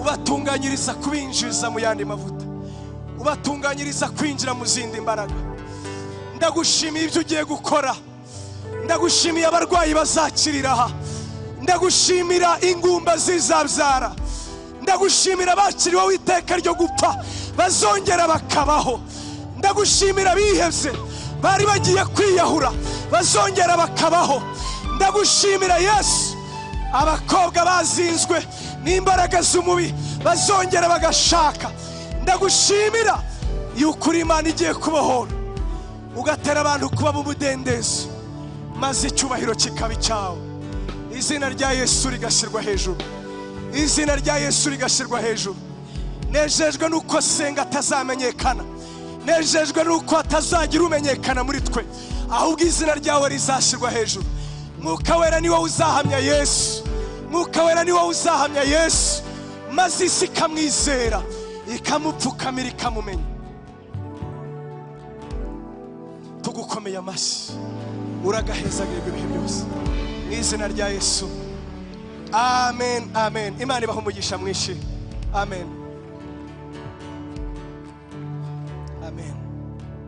ubatunganyiriza kubinjiza mu yandi mavuta, ubatunganyiriza kwinjira mu zindi mbaraga. Ndagushimiye ibyo ugiye gukora, ndagushimiye abarwayi bazakirira aha, ndagushimira ingumba zizabyara, ndagushimira abakiriweho iteka ryo gupfa bazongera bakabaho, ndagushimira abihebye bari bagiye kwiyahura bazongera bakabaho. Ndagushimira Yesu, abakobwa bazinzwe n'imbaraga z'umubi bazongera bagashaka. Ndagushimira yuko uri Imana igiye kubohora, ugatera abantu kuba mu mudendezo, maze icyubahiro kikaba icyawe, izina rya Yesu rigashyirwa hejuru, izina rya Yesu rigashyirwa hejuru. Nejejwe nuko senga atazamenyekana, nejejwe nuko hatazagira umenyekana muri twe, ahubwo izina ryawe rizashyirwa hejuru. Mwuka Wera, ni wowe uzahamya Yesu. Mwuka Wera, ni wowe uzahamya Yesu, maze isi ikamwizera, ikamupfukamira, ikamumenya. Tugukomeye amashyi, uragahezagirwa ibihe byose, mu izina rya Yesu, amen, amen. Imana ibaha umugisha mwinshi, amen.